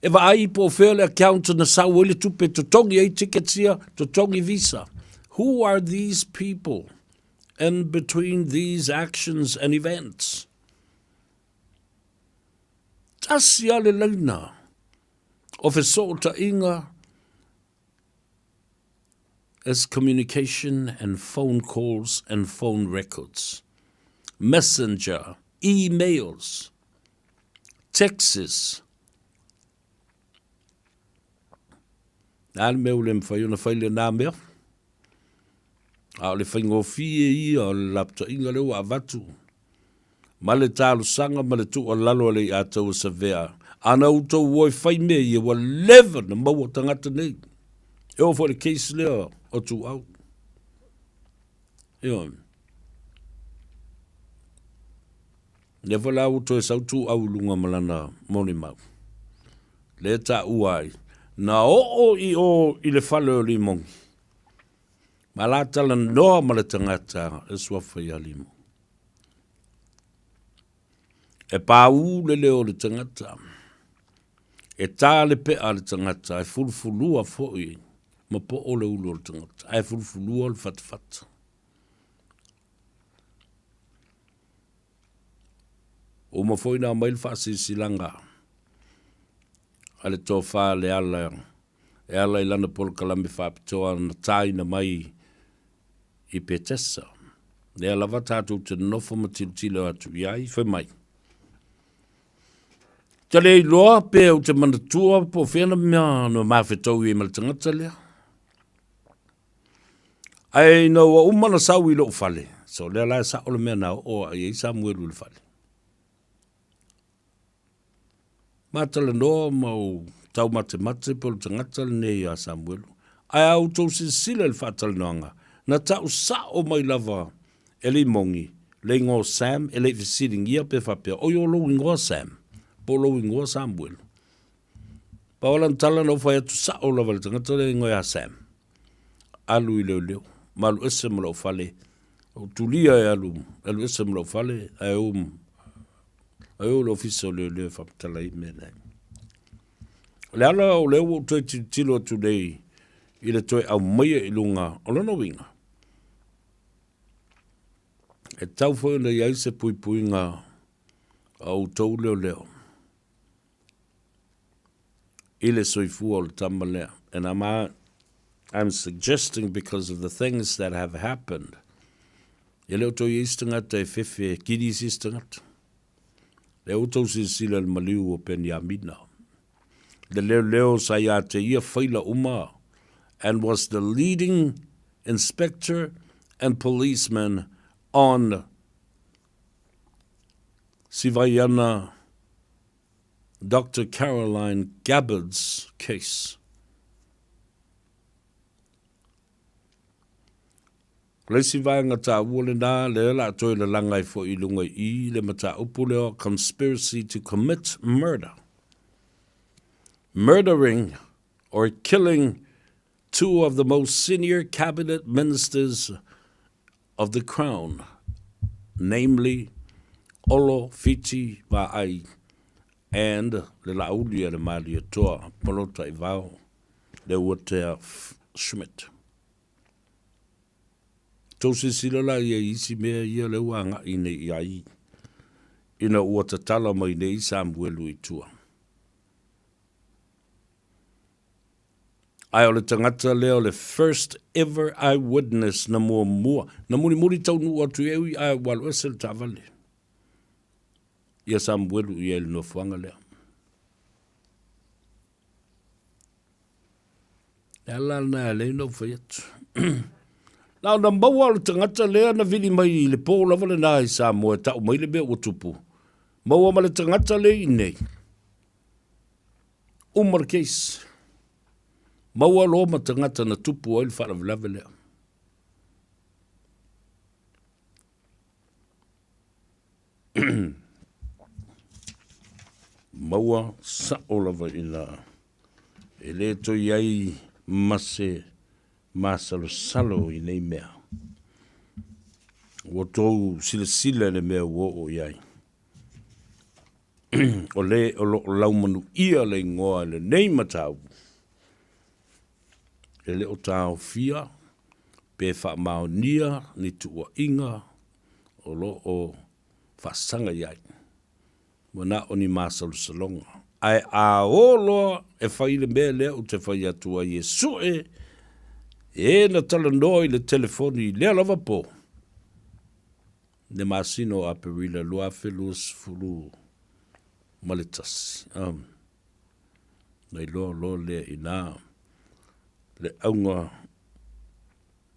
[SPEAKER 8] E vaai po o fea le account na sau ai le tupe totogi ai tickets ia, totogi visa. Who are these people in between these actions and events? Tasi a le laina o fesootaiga is communication and phone calls and phone records, messenger, emails, texts. A le mea ua le mafai ona fai lenā mea? A o le faigofie ia o le lapataiga lea ua avatu ma le talosaga ma le tuualalo a le Iataua Savea, ana outou o e fai mea ia ua leva na maua tagata nei. E oo foi i le case lea o Tuau. Ioe. Lea foi la ua toe sau Tuau i luga ma lana molimau. Lea e taua ai, na oo i o i le fale o Limogi, ma la talanoa ma le tagata e suafa ia Limogi. E pāū le leo o le tagata, e tā le pe'a a le tagata, e fulufulua foi ma po'o le ulu o le tagata, ae fulufulua le fatafata. Uma foi na aumai le faasilasilaga a le tofa Leala e ala i lana polokalame faapitoa na tāina mai i Petesa. Lea lava tatou te nofo ma tilotilo atu i ai, fai mai. Te le iloa pe ou te manatua po o fea na mea na mafetau i ai ma le tagata lea. Ae ina ua uma na sau i lou fale, so lea la e sao le mea na oo ai ai Samuelu i le fale. Ma talanoa ma ou taumatemate pe o le tagata lenei ia Samuelu. Ae a outou silasila i le faatalanoaga, na tau sao mai lava e Limogi le igoa o Sam e le i fesiligia pe faapea, Oi o lou igoa Sam, po o lou igoa Samuelu. Pau lana tala na ou fai atu sao lava i le tagata lea igoa ia Sam. Alu i leoleo, ma alu ese ma lou fale. Ou tulia e alu, alu ese ma lou fale, ae ou Ai o le ofisa o leoleo e faamatala ai mea nei. O le ala o lea ua ou toe tilotilo atu nei i le toe aumaia i luga o lona uiga, e tatau foi ona i ai se puipuiga a outou leoleo i le soifua o le tama lea. And I'm, I'm suggesting because of the things that have happened, e le o toe i ai se tagata e fefe e kili i se isi tagata. Lea ua tou silasila i le maliu o Peniamina, le leoleo sa ia te ia faila uma and was the leading inspector and policeman on. Sivaiana Doctor Caroline Gabbard's case. O le isi vaega taua lenā, lea o le a toe lalaga ai foi i luga i i le mataupu lea o conspiracy to commit murder. Murdering or killing two of the most senior cabinet ministers of the Crown, namely Olo Fiti Vaai and le Laauli a le Malietoa Polataivao Leuatea Schmidt. Tou silasila la ia i isi mea ia lea ua agai nei i ai ina ua tatala mai nei Samuelu i tua. Ae o le tagata lea o le first ever eye witness na muamua, na mulimuli taunuu atu i ai ae ua alu ese le taavale. Ia Samuelu i ai i le nofoaga lea. Le ala lena e alai ona ou fai atu. Na ona maua o le tagata lea na vili mai i le pō lava lena i Samoa e tau mai le mea ua tupu. Maua ma le tagata lea i inei. Uma le case. Maua loa ma tagata na tupu ai le faalavelave lea. Maua sao lava ina e le toe i ai ma se masalosalo i nei mea. Ua tou silasila i le mea ua oo i ai. O le o lo o laumanuia le igoa i lenei mataupu, e le o taofia pe faamaonia ni tuuaiga o lo o faasaga i ai. Ua na o ni masalosaloga. Ae a o loa e fai le mea lea ou te fai atu ai e sue e na talanoa i le telefoni i lea lava po, le masina o Aperila 2021. Um, na iloa loa lea inā le auga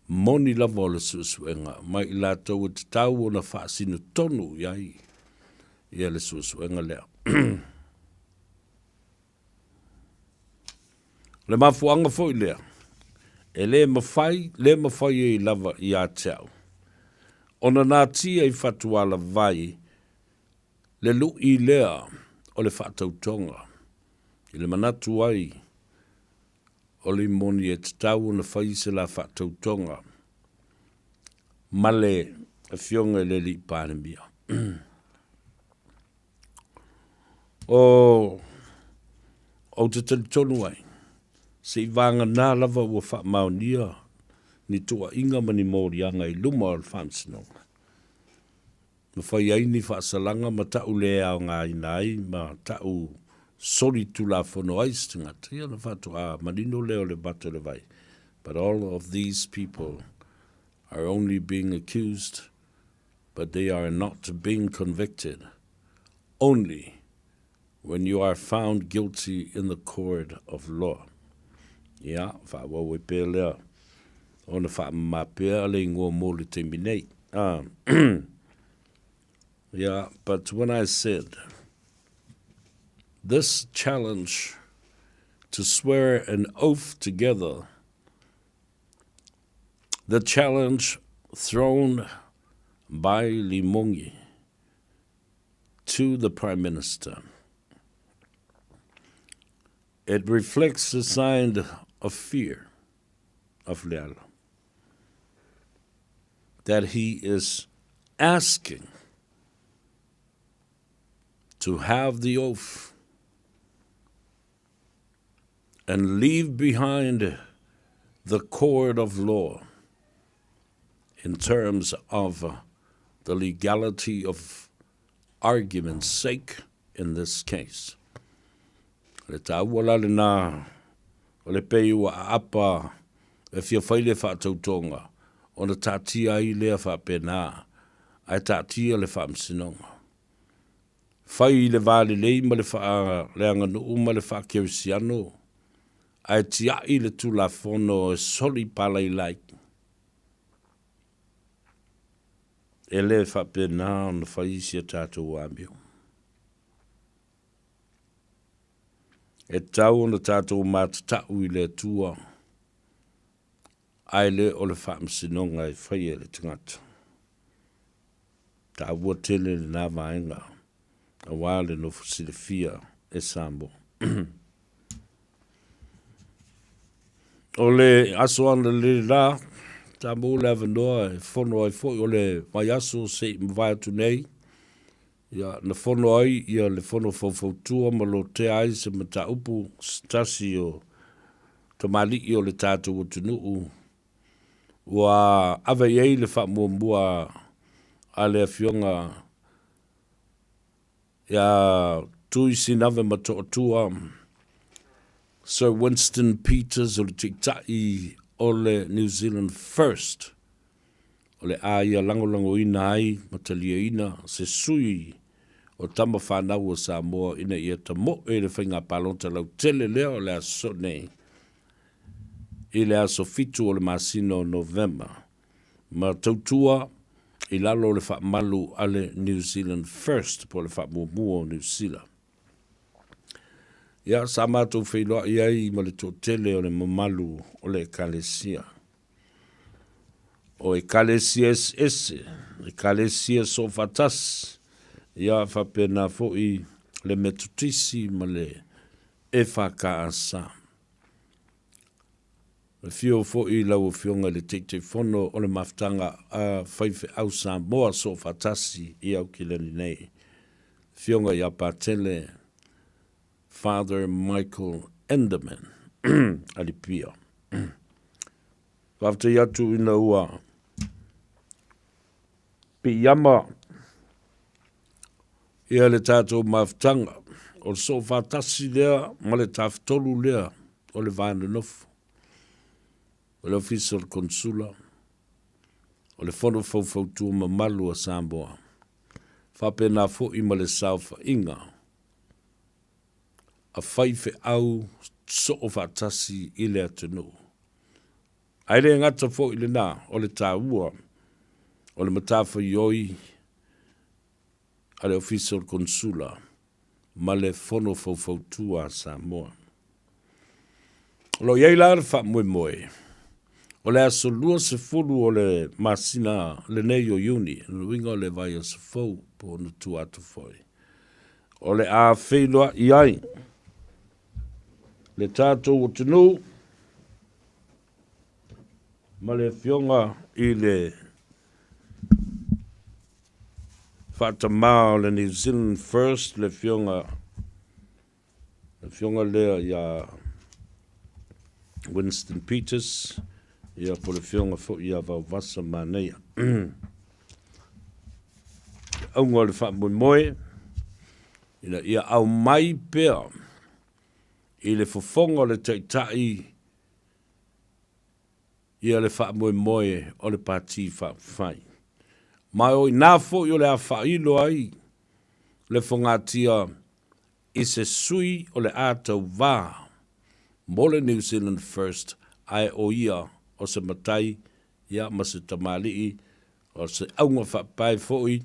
[SPEAKER 8] moni lava o le suesuega mai i latou e tatau ona faasino tonu i ai ia le suesuega lea. O le mafuaaga foi lea, e le mafai, le mafai ai lava ia te au ona natia i fatualavai le lu'i lea o le faatautoga i le manatu ai o le moni e tatau ona fai se la faatautoga ma le Afioga i le Alii Palemia. O ou te talitonu ai, seivaganā lava ua faamaonia ni tuuaiga ma ni moliaga i luma o le Faamasinoga, na fai ai ni faasalaga ma ta'u le aogaina ai ma ta'u solitulafono ai se tagata, ia ona faatoa manino lea o le mata o le vai. But all of these people are only being accused but they are not being convicted only when you are found guilty in the court of law. Ia, faaauau ai pea lea ona faamama pea le ingoa mo le taimi nei. Yeah, but when I said this challenge to swear an oath together, the challenge thrown by Limongi to the Prime Minister. It reflects a sign of fear of Leala that he is asking to have the oath and leave behind the court of law in terms of the legality of argument's sake in this case. Le taua la lena o le pei ua aapa e fia fai le faatautoga ona taatia ai lea faapena ae taatia le faamasinoga. Fai i le va lelei ma le faaleaganuu ma le faakerisiano, ae tia'i le Tulafono e soli palailai. E le faapena ona fai si a tatou amio. E tatau ona tatou matatau i le Atua, ae le o le faamasinoga e faia e le tagata. Taua tele lena vaega aua le nofo silafia e Samoa. O le aso analeila, sa maua le avanoa e fono ai foi o le vaiaso se i mavae atu nei, ia, na fono ai ia le fono faufautua ma lotea ai se mataupu se tasi o tamalii o le tatou atunuu ua ave i ai le faamuamua a le Afioga ia Tui Sinave Matootua, Sir Winston Peters o le Taitai o le New Zealand First, o le a ia lagolagoina ai ma taliaina se sui o tama fanau a Samoa ina ia tamoe i le faiga palota lautele lea o le aso nei i le aso 7 o le masina o Novema ma tautua i lalo o le faamalu a le New Zealand First po o le faamuamua o Niu Sila. Ia, sa matou feiloai ai ma le toatele o le mamalu o le Ekalesia. O Ekalesia eseese, Ekalesia soofaatasi, ia faapena foi le Metotisi ma le EFKS. Afio foi lau Afioga i le Taitaifono o le Mafutaga a Faifeau Samoa Soofaatasi i Aukilani nei, Afioga ia Patele Father Michael Enderman Alipia. Faafetai atu ina ua piiama ia le tatou mafutaga o le soofaatasi lea ma le tafatolu lea o le Va Nonofo, o le Ofisa o le Konesula, o le Fono Faufautua Mamalu a Samoa, faapena foi ma le saofaiga a faifeau soofaatasi i le atunuu. Ae le gata foi i lena, o le taua o le matafaioi a le Ofisa o le Konesula ma le Fono Faufautua a Samoa. O lo o i ai la le faamoemoe, o le aso 20 o le masina lenei o Iuni, o lona uiga o le vaiaso fou po o ona tua atu foi, o le a feiloai ai le tatou atunuu ma le Afioga i le faatamā o le New Zealand First, le Afioga, le Afioga lea ia Winston Peters, ia po le Afioga foi ia Vaovasa Manaia. Auga o le faamoemoe, ina ia aumai pea i le fofoga o le Taitai ia le faamoemoe o le Pati Faaupufai. Ma o i ina foi o le a faailo ai le fogatia i se sui o le a tauvā mo le New Zealand First ae o ia o se matai ia ma se tamalii o se auga faapae foi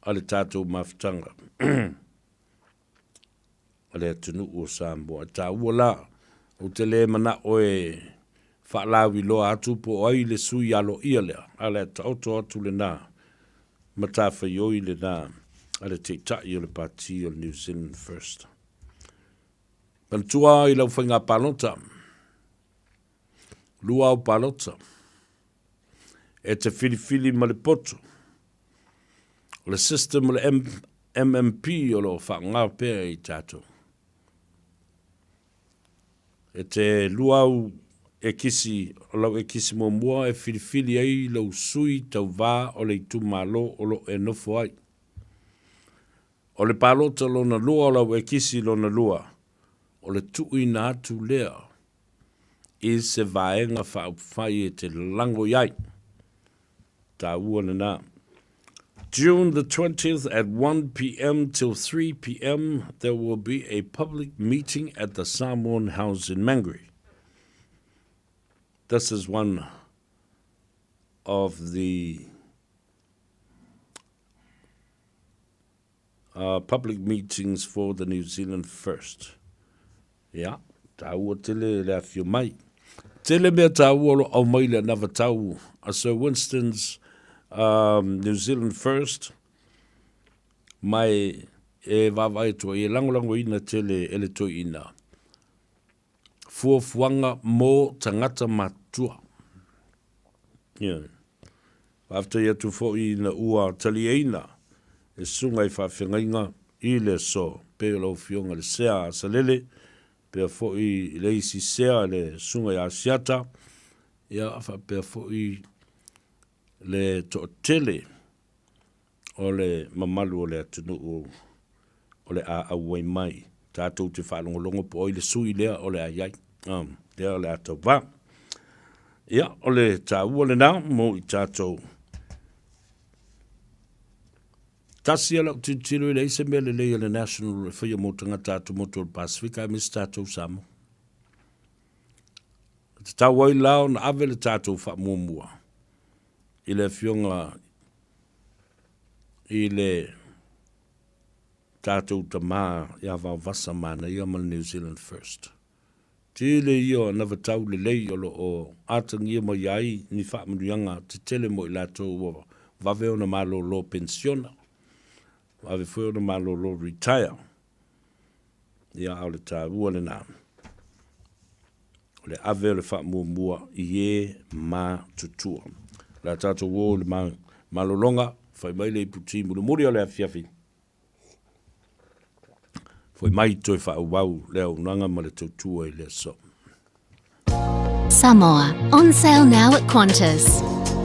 [SPEAKER 8] a le tatou mafutaga a le atunuu o Samoa. E taua la, ou te le manao e faalauiloa atu po o ai le sui aloaia lea, a o le a taoto atu lena matafaioi lena a le Taitai o le Pati o le New Zealand First. Manatua i lau faiga palota, lua au palota, e te filifili ma le poto. O le system o le MMP o lo o faaaoga pea e i tatou. E te lua au ekisi, o lau ekisi muamua e filifili ai lou sui tauvā o le itumalo o lo o e nofo ai. O le palota lona lua o lau ekisi lona lua, o le tuuina atu lea i se vaega faaupufai e te lago i ai. Taua lena. June the 20th at 1 p.m. till 3 p.m. there will be a public meeting at the Samoan House in Mangere. This is one of the Public meetings for the New Zealand First. Ia, tāua tele le afio mai. Tele mea tāua o lo aumai le anavatau a Sir Winston's um, New Zealand First, mai e vaavaai atu ai, e lagolagoina tele e le toeaina. Fuafuaga mo tagata matutua. Ioe. Faafetai atu foi ina ua taliaina e susuga i faafeagaiga i le aso, pei o lau Afioga i le Sea a Salele, pea foi i le isi Sea le Susuga ia Asiata, ia faapea foi le toatele o le mamalu o le atunuu o le a auai mai. Tatou te faalogologo po o ai le sui lea o le a i ai, lea o le a tauva. Ia, o le taua lena mo i tatou. Tasi a lau tilotilo e leai se mea lelei a le National e faia mo tagata atumotu o le Pasefika aemaise tatou Samoa. E tatau ai la ona ave le tatou faamuamua i le Afioga i le tatou tama ia Vaovasa Manaia ma le New Zealand First. Tele ia o anavatau lelei o lo o atagia mai ai ni faamanuiaga tetele mo i latou ua vave ona malolo penisiona, vave foi ona malolo retire. Ia, a o le taua lena, o le ave o le faamuamua i e matutua. O le a tatou o i le malologa, fai mai le iputi mulimuli o le afiafi, foi mai toe faaauau le auaunaga ma le tautua i le aso.
[SPEAKER 17] Samoa, on sale now at Qantas.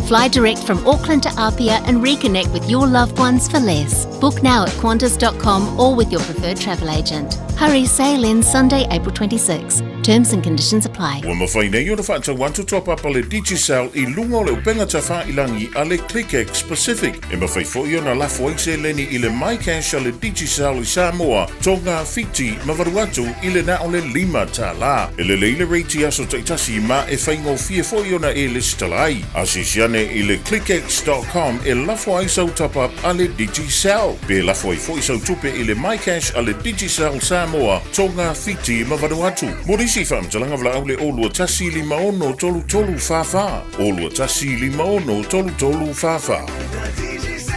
[SPEAKER 17] Fly direct from Auckland to Apia and reconnect with your loved ones for less. Book now at qantas.com or with your preferred travel agent. Hurry, sail in Sunday, April 26. Terms and conditions apply.
[SPEAKER 10] Ua mafai nei ona faatau atu toa papa le Digicel i luga o le upega tafailangi a le ClickX Pacific. E mafai foi ona lafo ai seleni i le MyCash a le Digicel i Samoa, Tonga, Fiti ma Vanuatu i le na o le $5. E lelei le rate i aso taitasi ma e faigofie foi ona e lesitala ai. Asiasi ane i le clickx.com e lafo ai sau top-up a le Digicel. Pe lafo ai foi sau tupe i le MyCash a le Digicel Samoa, Tonga, Fiti ma Vanuatu. Mo nisi faamatalaga valaau le 021 56 33 44, 021 56 33 44.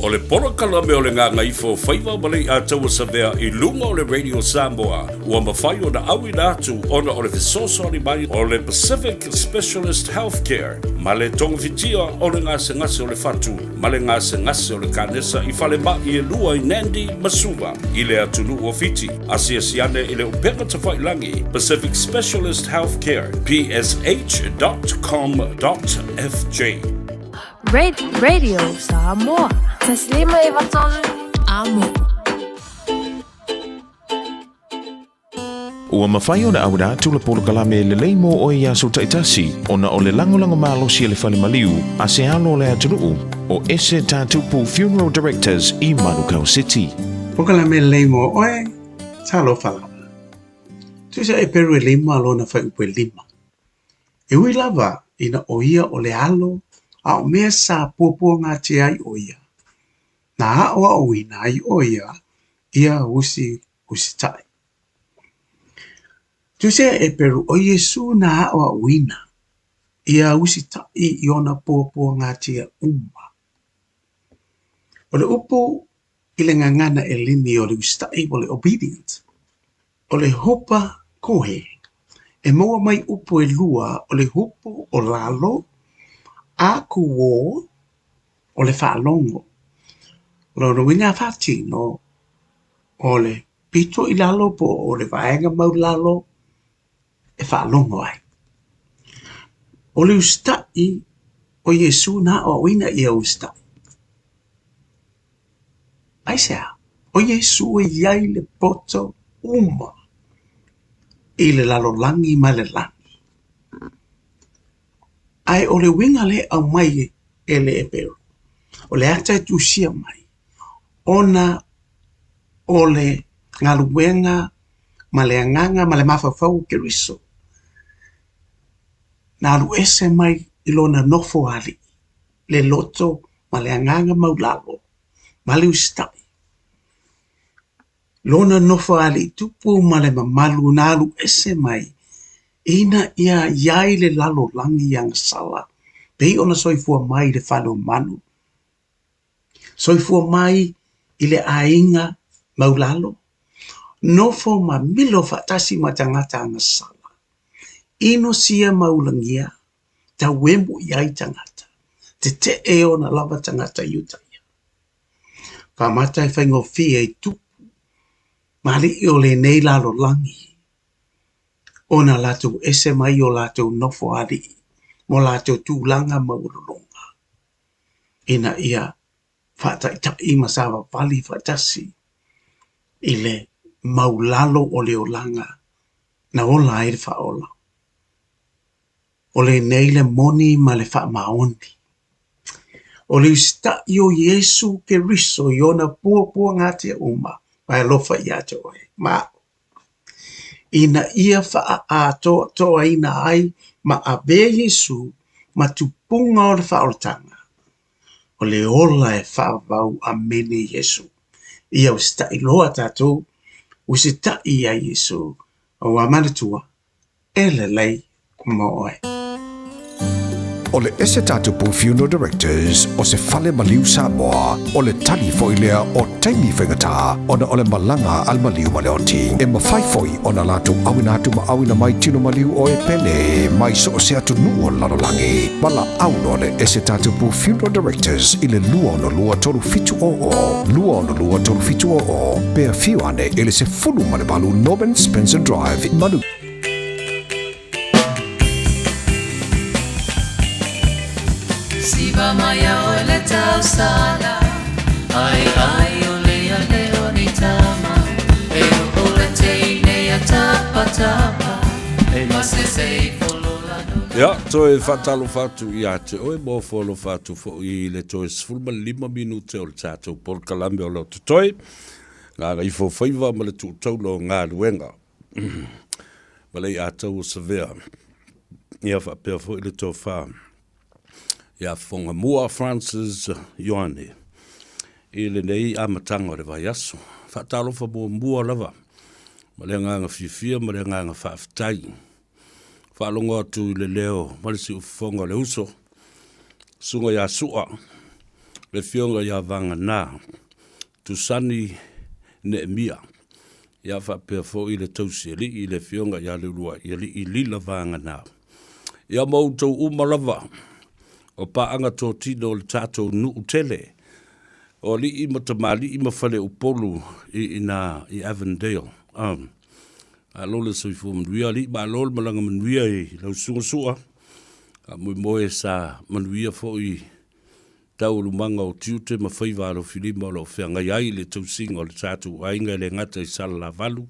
[SPEAKER 8] O le polokalame o le Gagaifo Faiva ma Leiataua Savea i luga o le Radio Samoa ua mafai ona auina atu ona o le fesoasoani mai o le Pacific Specialist Healthcare ma le togafitia o le gasegase o le fatu ma le gasegase o le kanesa i falemai e lua i Nandi ma Suva i le atunuu o Fiti. Asiasi ane i le upega tafailangi Pacific Specialist Healthcare, psh.com.fj.
[SPEAKER 7] Radio Samoa. Taslima e vatolu amo.
[SPEAKER 10] Ua mafai ona auina atu le polokalame lelei mo oe i aso taitasi ona o le lagolago malosi a le fale maliu a se alo o le atunuu o Ese Tatupu Funeral Directors i Manukau City.
[SPEAKER 18] Polokalame lelei mo oe, talofa lava. Tusa e peru e lima lona fuaiupu e lima. E ui lava ina ʻo ia o le alo a o mea sa puapuagatia ai ʻo ia, na aʻoaʻoina ai ʻo ia ia usi usitaʻi. Tusia e Peru ʻo Iesū na aʻoaʻoina ia usitaʻi i ona puapuagatia uma. O le upu i le gagana ʻEleni o le usitaʻi o le obedient, o le hupa kohe, e maua mai upu ʻelua o le hupu o lalo a kūō o le faalogo. O lona uiga a faatino, o le pito i lalo po o le vaega maulalo e faalogo ai. O le usitaʻi o Iesū na aʻoaʻoina ia usitaʻi. Aisea? ʻO Iesū e i ai le poto uma i le lalolagi ma le lani. Ae o le uiga lea e aumai e le Eperu, o le ata e tusia mai, ona o le galuega ma le agaga ma le mafaufau o Keriso, na alu ese mai i lona nofo alii, le loto ma le agaga maulalo ma ma le usitai. Lona nofo aliʻi tupu ma le mamalu na alu ese mai ina ia i ai le lalolagi agasala pei ona soifua mai i le fale o manu, soifua mai i le aiga maulalo, nofo ma milo faatasi ma tagata agasala, inosia ma ulagia, tauemu i ai tagata, tetee ona lava tagata Iutaia. Faamata e faigofie i tupu ma aliʻi o lenei lalolagi ona latou ese mai o latou nofo aliʻi ma o latou tulaga maualuluga ina ia faataitai ma savavali faatasi i le maulalo o le olaga na ola ai le Faaola. O lenei le moni ma le faamaoni. O le usitai o Iesu Keriso i ona puapuagatia uma ma e alofa ia te oe ma aʻu, ina ia faaatoatoaina ai ma avea Iesu ma tupuga o le faaolataga, o le ola e faavavau. Amene Iesu. Ia usitai loa tatou, usitai ia Iesu, aua manatua, e lelei mo oe.
[SPEAKER 10] O le Ese Tatupu Funeral Directors o se fale maliu Samoa, o le tali foi lea o taimi faigata ona o le malaga a le maliu ma le oti. E mafai foi ona latou auina atu ma auina mai tino maliu o e pele mai so o se atunuu o le lalolagi. Valaau loa le Ese Tatupu Funeral Directors i le 262 3700, 262 3700, pe afio ane i le 18 Norman Spencer Drive, Manu.
[SPEAKER 11] Siva mai a oe le tausala Ai ai o le a leo ni tama E o le teine a tapa tapa E masese i folola
[SPEAKER 8] Ia, toe faatalofa atu ia te oe ma ofo alofa atu foi i le toe 15 minute o le tatou polokalame o lo o totoe. Gagaifofaiva ma le tuutaula o galuega. Ma le iatau o Savea. Ia faapea foi le tofa ia Fogamua Francis Ioane i lenei amataga o le vaiaso. Faatalofa muamua lava ma le agaga fiafia ma le agaga faafetai. Faalogo atu i le leo ma le siufofoga o le uso, Susuga ia Sua, le Afioga ia Vagana, Tusani Neemia, ia faapea foi le tausialii le Afioga ia Leuluaialii Lila Vagana. Ia ma outou uma lava o paaga totino o le tatou nuu tele o alii ma tamalii ma faleupolu i ina i Avondale. Malo le soifua manuia alii, malo le malaga manuia i lau susuga Sua. Faamoemoe sa manuia foi taualumaga o tiute ma faiva alofilima o lo o feagai ai le tausiga o le tatou aiga e le gata i Salalavalu,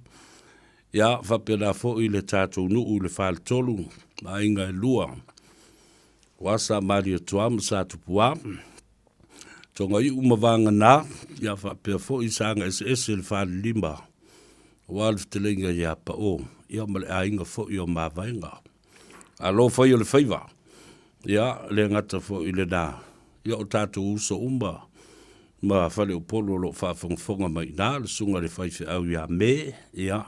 [SPEAKER 8] ia faapena foi le tatou nuu i le Faletolu ma aiga e lua, aua Sa Malietoa ma Sa Tupuā, Togaiu ma Vagana, ia faapea foi Saga eseese i le Falelima, aua le fetalaiga ia Pao, ia ma le aiga foi o Mavaega. Alo fai o le faiva, ia le gata foi i lena, ia o tatou uso uma ma faleupolu o lo o faafogafoga mai i ina, le susuga i le faifeau ia Me, ia,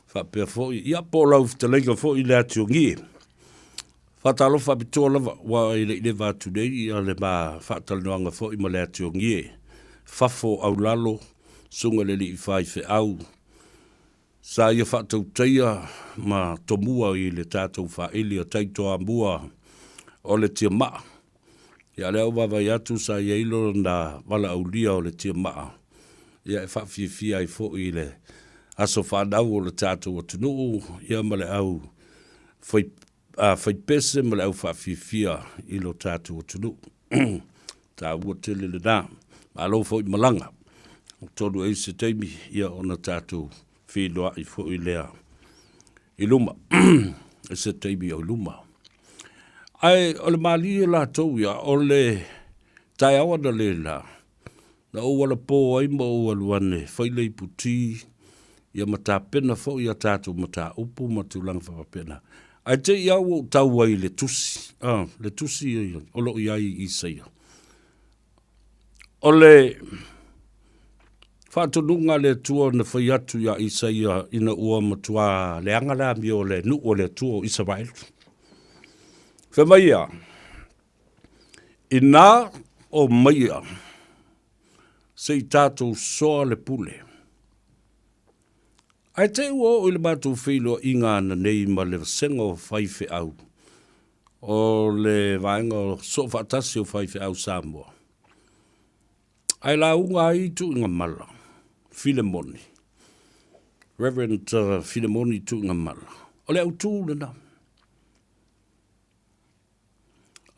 [SPEAKER 8] faapea foi, ia po o lau fetalaiga foi i le Atiogie. Faatalofa faapitoa lava, ua e le i leva atu nei ia le ma faatalanoaga foi ma le Atiogie, fafo aulalo, susuga i le alii faifeau, Sa ia faatautaia ma tomua i le tatou faaili o Taitoamua o le tiamaa. Ia lea ua vaavaai atu sa i ai lona valaaulia o le tiamaa ia e faafiafia ai foi i le aso fanau o le tatou atunuu ia ma le au fai, faipese ma le au faafiafia i lo tatou atunuu. Taua tele lena. Malo foi malaga. Atonu e i ai se taimi ia ona tatou feiloai foi lea i luma. I se taimi o i luma. Ae o le malie latou ia, o le taeao analeila, na ou alapō ai ma ou alu ane fai le iputi, ia ma tapena foi a tatou mataupu ma tulaga faapena. Ae te i lava ua ou tau ai i le tusi, le tusi o lo o i ai i Isaia. O le... Faatonuga a le Atua na fai atu iā Isaia ina ua matuā leaga le amio o le nuu o le Atua o Isaraelu. Fai mai ia, Inā o maia se i tatou soa le pule. Ae te i ua oo i le matou feiloaiga ananei ma le vasega o faifeau o le vaega o Soofaatasi o Faifeau Samoa, Ae lauga ai Tuigamala, Filemoni, Reverend Filemoni Tuigamala, o le autu lena.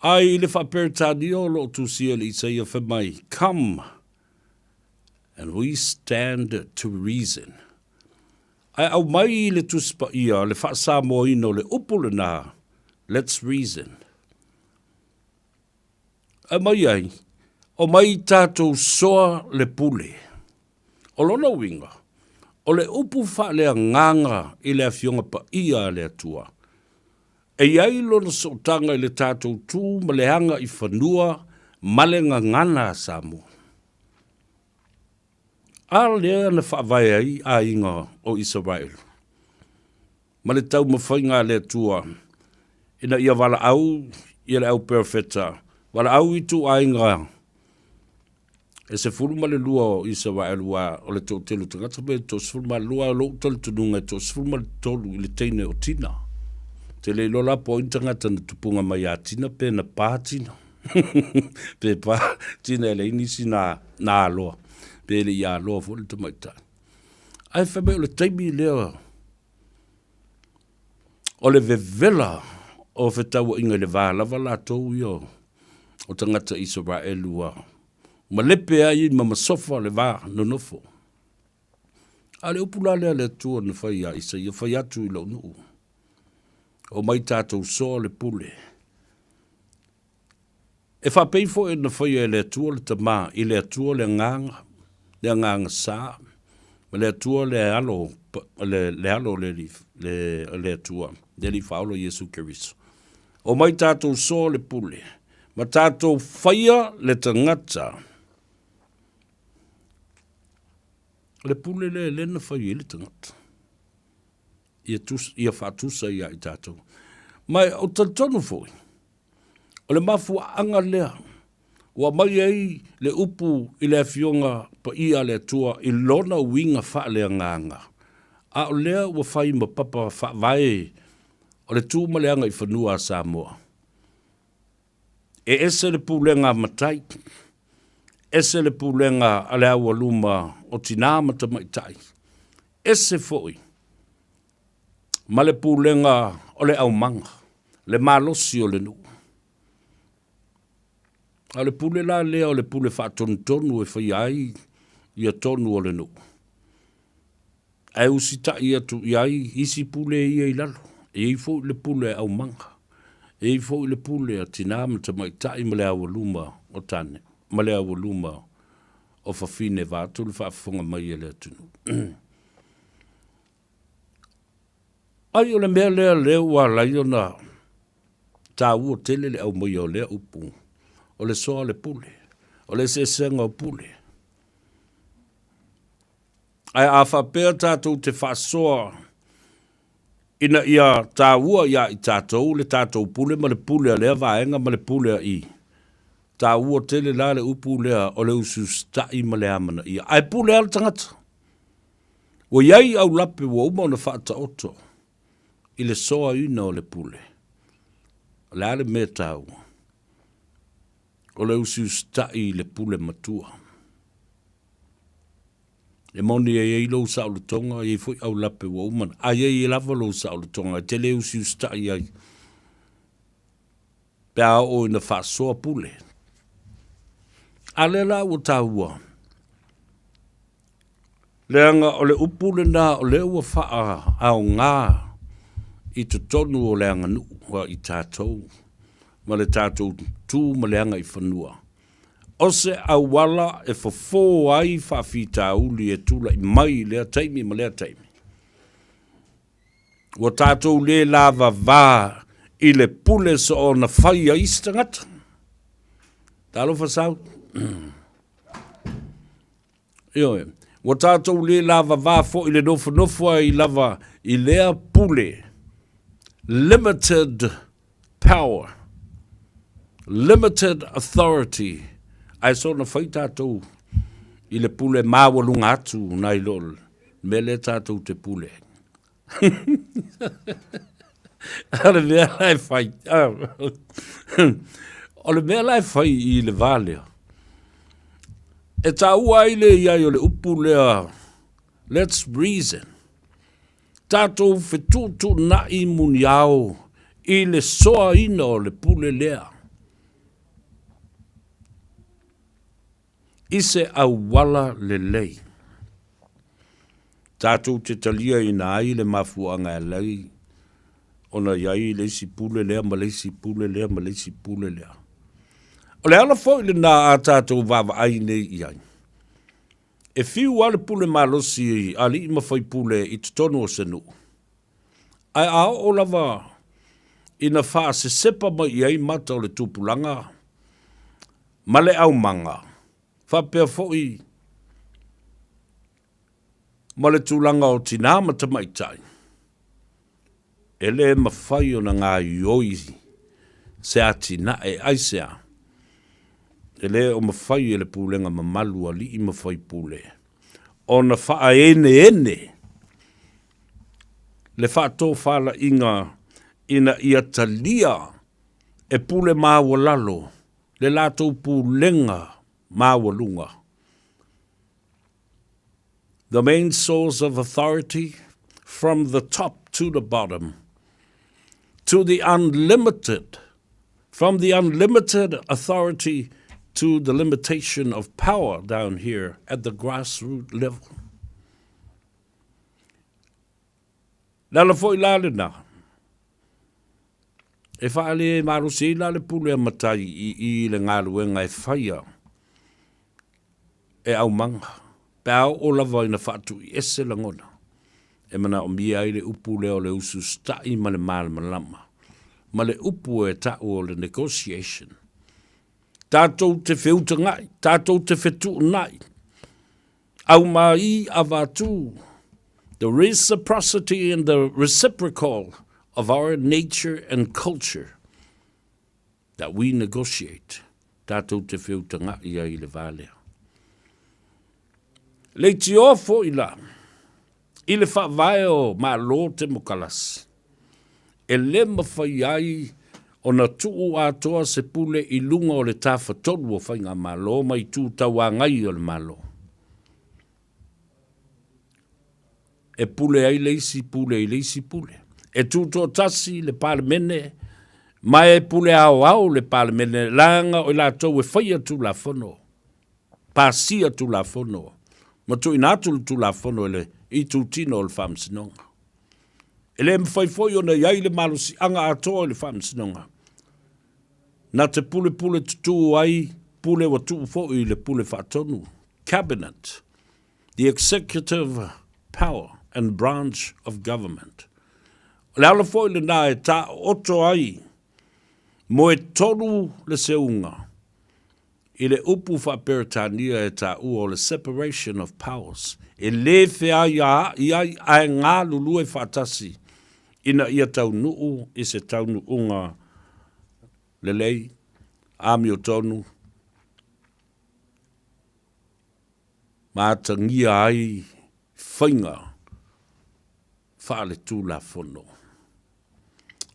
[SPEAKER 8] Ae i le faa-Peretania o lo o tusia i le Isaia fai mai, Come and we stand to reason. Ae aumai i le Tusi Paia le faa-Samoaina o le upu lena, Let's reason. Aumai ai, omai tatou soa le pule. O lona uiga, o le upu faaleagaga i le Afioga Paia a le Atua, e i ai lona sootaga i le tatou tu ma le aga i fanua ma le gagana a Samoa. A lea na faavae ai aiga o Isaraelu ma le taumafaiga a le Atua ina ia valaau ia le au perofeta, valaau i ituaiga e 12 o Isaraelu, aua o le toatele o tagata pe toa-12, a o lou talitonuga e toa-13 i le teine o Tina. Ou te le iloa la po o ai ni tagata na tupuga mai ia Tina pe na pa Tina. Pe pa Tina e leai nisi na, na aloa, pe le i aloa foi le tamaitai. Ae fai mai o le taimi lea O le vevela o fetauaiga i le va lava latou ia o tagata Isaraelu ua malepe ai ma masofa le va nonofo. A o le upu la lea a le Atua na fai ia Isaia, fai atu i lou nuu, omai tatou soa le pule. E faapei foi ona faia e le Atua le Tama i le Atua le Agaga, le Agaga Sa, ma le Atua le Alo, le, le Alo o le, le, le Atua, le Alii Faaola Iesu Keriso. Omai tatou soa le pule, ma tatou faia le tagata. O le pule lea lea na fai ai le tagata. Ia, tus, ia faatusa ia i tatou. Ma ou te talitonu foi, O le mafuaaga lea ua aumai ai le upu i le Afioga Paia a le Atua i lona uiga faaleagaga, a o lea ua fai ma papa faavae o le tu ma le agaifanua a Samoa. E ese le pulega a matai, ese le pulega a le aualuma o tinā ma tamaitai, ese foi ma le pulega o le aumaga, le malosi o le nuu. A o le pule la lea o le pule faatonutonu e faia ai ia tonu o le nuu. Ae usitai atu i ai isi pule ia i lalo. E i ai foi le pule a aumaga, e i ai foi le pule a tinā ma tamaitai ma le aualuma o tane, ma le aualuma o fafine vaeatu le faafofoga mai a le atunuu. Ai o le mea lea lea ua ala ai ona taua tele le aumaia o lea upu, o le soa o le pule, o le eseesega o pule. Ae a faapea tatou te faasoa ina ia taua ia i tatou le tatou pule ma le pule a lea vaega ma le pule a i, taua tele la le upu lea o le usiusitai ma le amanaia. Ae pule lava le tagata. Ua i ai aulape ua uma ona faataoto i le soaina o le pule. O le a le mea taua? O le usiusitai i le pule matua. E moni e i ai lou saolotoga, e i ai foi aulape ua uma ona, a i ai lava lou saolotoga, e te le usiusitai ai pe a oo ina faasoa pule. A lea la ua taua, Leaga o le upu lena o lea ua faaaoga i totonu o le aganuu a i tatou ma le tatou tu ma le agaifanua. O se auala e fofo ai faafitauli e tulai mai i lea taimi ma lea taimi. Ua tatou le lavava i le pule soona fai a isi tagata. Talofa Sau. Ioe. Ua tatou le lavavā foi le nofonofo ai lava i lea pule limited power, limited authority, ae soona fai tatou i le pule maualuga atu nai lo le mea lea tatou te pule ai. O le mea la e fai, o le mea la e fai i le va lea, e taua ai le i ai o le upu lea, let's reason. Tatou fetuutuunai muniao i le soaina o le pule lea i se auala lelei. Tatou te taliaina ai le mafuaaga e ala ai ona i ai le isi pule lea ma le isi pule lea ma le isi pule lea. O le ala foi lena a tatou vaavaai nei i ai, E fiu lava le pule malosi i alii ma faipule i totonu o se nuu, ae a oo lava ina faasesepa mai i ai mata o le tupulaga ma le aumaga, faapea foi ma le tulaga o tinā ma tamaitai, E le mafai ona gaoioi se atinae. Aisea? E le o mafai e le pulega mamalu a alii ma faipule ona faaeneene le faatofalaiga ina ia talia e pule maualalo le latou pulega maualuga. The main source of authority from the top to the bottom, to the unlimited, from the unlimited authority to the limitation of power down here at the grassroots level. Le ala foi la lena, e faale malosi ai la le pule a matai i i le galuega e faia e aumaga, pe a oo lava ina faatuiese lagona, e manaomia ai le upu lea o le ususita'i ma le malamalama, ma le upu e ta'u o le negotiation. Tatou te feutaga'i, tatou te fetu'una'i, Aumai avatu, the reciprocity and the reciprocal of our nature and culture that we negotiate, tatou te feutaga'i ai i le va lea. Leitioa foi la, i le faavae o Malo Temokalasi, e le mafai ai ona tuu atoa se pule i luga o le tafatolu o faigamalo ma itu tauagai o le Malo. E pule ai le isi pule i le isi pule. E tutoatasi le Palemene ma e pule aoao le Palemene leaga o i latou e faia Tulafono. pasia Tulafono ma tuuina atu le Tulafono i le itutino o le Faamasinoga. E le mafai foi ona i ai le malosiaga atoa i le Faamasinoga na te pulepule tutū ai pule ua tuu foi i le Pule Faatonu, Cabinet, the executive power and branch of government. O le ala foi lena e taooto ai moetolu le seuga I le upu faa-Peretania e taua o le separation of powers, e le feaiaa'i ai ae galulue faatasi ina ia taunuu i se taunuuga lelei, amiotonu, ma atagia ai faiga faaletulafono.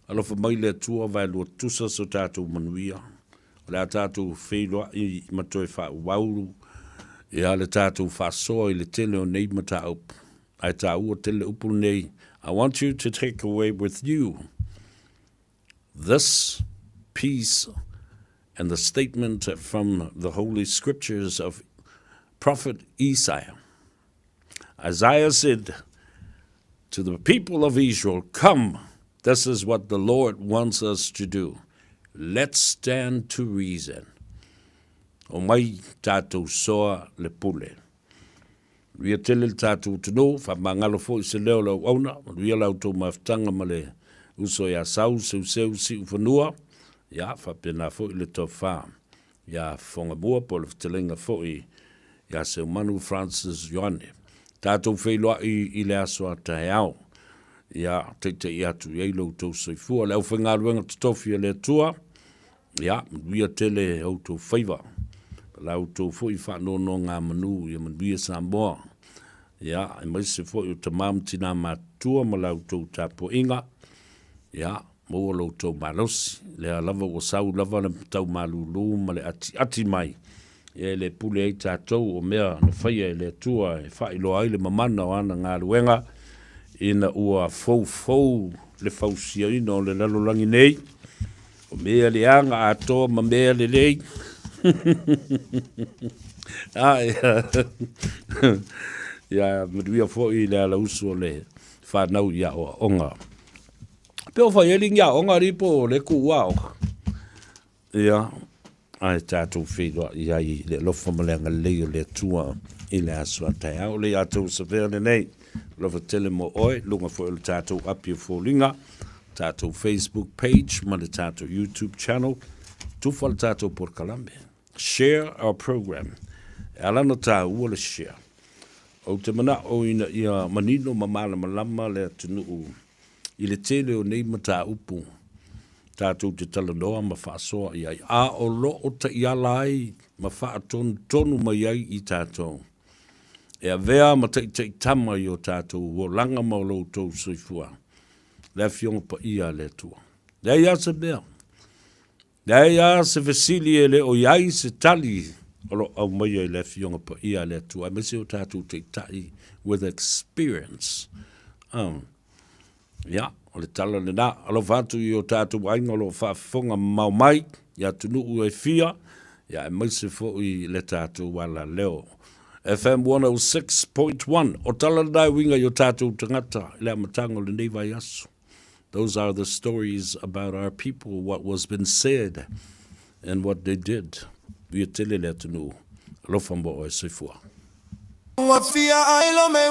[SPEAKER 8] Alofa mai le Atua vaelua tusa so tatou manuia. O le a tatou feiloai ma toe faaauau ia le tatou faasoa i le tele o nei mataupu. Ae taua tele le upu lenei, I want you to take away with you this piece and the statement from the Holy Scriptures of Prophet Isaiah. Isaiah said to the people of Israel, Come, this is what the Lord wants us to do. Let's stand to reason. O mai tātou soa le pule. Manuia tele le tātou atunuu, faamagalo foi se leo o le auauna, manuia la outou mafutaga ma le uso ia Sau, Seuseu, Siufanua, ia faapena foi le tofa ia Fogamua po o le fetalaiga foi. Ia Seumanu Francis Ioane. Tatou feiloai i le aso a taeao. Ia taita'i atu i ai lo outou soifua. Le aufaigaluega totofi a le Atua, ia manuia tele outou faiva. La outou foi faanonogamanu, ia manuia Samoa. Ia, aemaise foi o tama ma tina matutua ma la outou tapuaiga. Ia, maua lo outou malosi. Lea lava ua sau lava le tau malulu ma le atiati mai. Ia e le pule ai tatou o mea na faia e le Atua e faailoa ai le mamana o ana galuega ina ua foufou le fausiaina o le lalolagi nei, o mea leaga atoa ma mea lelei. Ia manuia foi le alausu o le fanau i aoaoga. Pe o fai ai le aoga alii po o le kuu aoga. Ia, ae tatou feiloai ai i le alofa ma le agalelei o le Atua i le aso a taeao. O le ia tou savea lenei, alofa tele mo oe, luga foi o le tatou api o foliga, tatou Facebook page ma le tatou YouTube channel, tufa le tatou polokalame. Share our program. E ala ona taua le share. Ou te manao ina ia manino ma malamalama le atunuu i le tele o nei mataupu tatou te talanoa ma faasoa i ai, a o lo o taiala ai ma faatonutonu mai ai i tatou e avea ma taitaitama i o tatou olaga ma o lo outou soifua, le Afioga Paia a le Atua. Leai lava se mea, leai lava se fesili e le o i ai se tali o lo o aumaia i le Afioga Paia a le Atua, aemaise o tatou taitai with experience. Oh. Ia, o le tala lena. Alofa atu i o tatou aiga o lo o faafofoga mamao mai i atunuu e fia, ia aemaise foi le tatou alaleo. FM 106.1, o tala lena e uiga i o tatou tagata i le amataga o lenei vaiaso. Those are the stories about our people, what was been said and what they did. Uia tele le atunuu. Alofa mo oe soifua.
[SPEAKER 16] Ua fia ai lo me.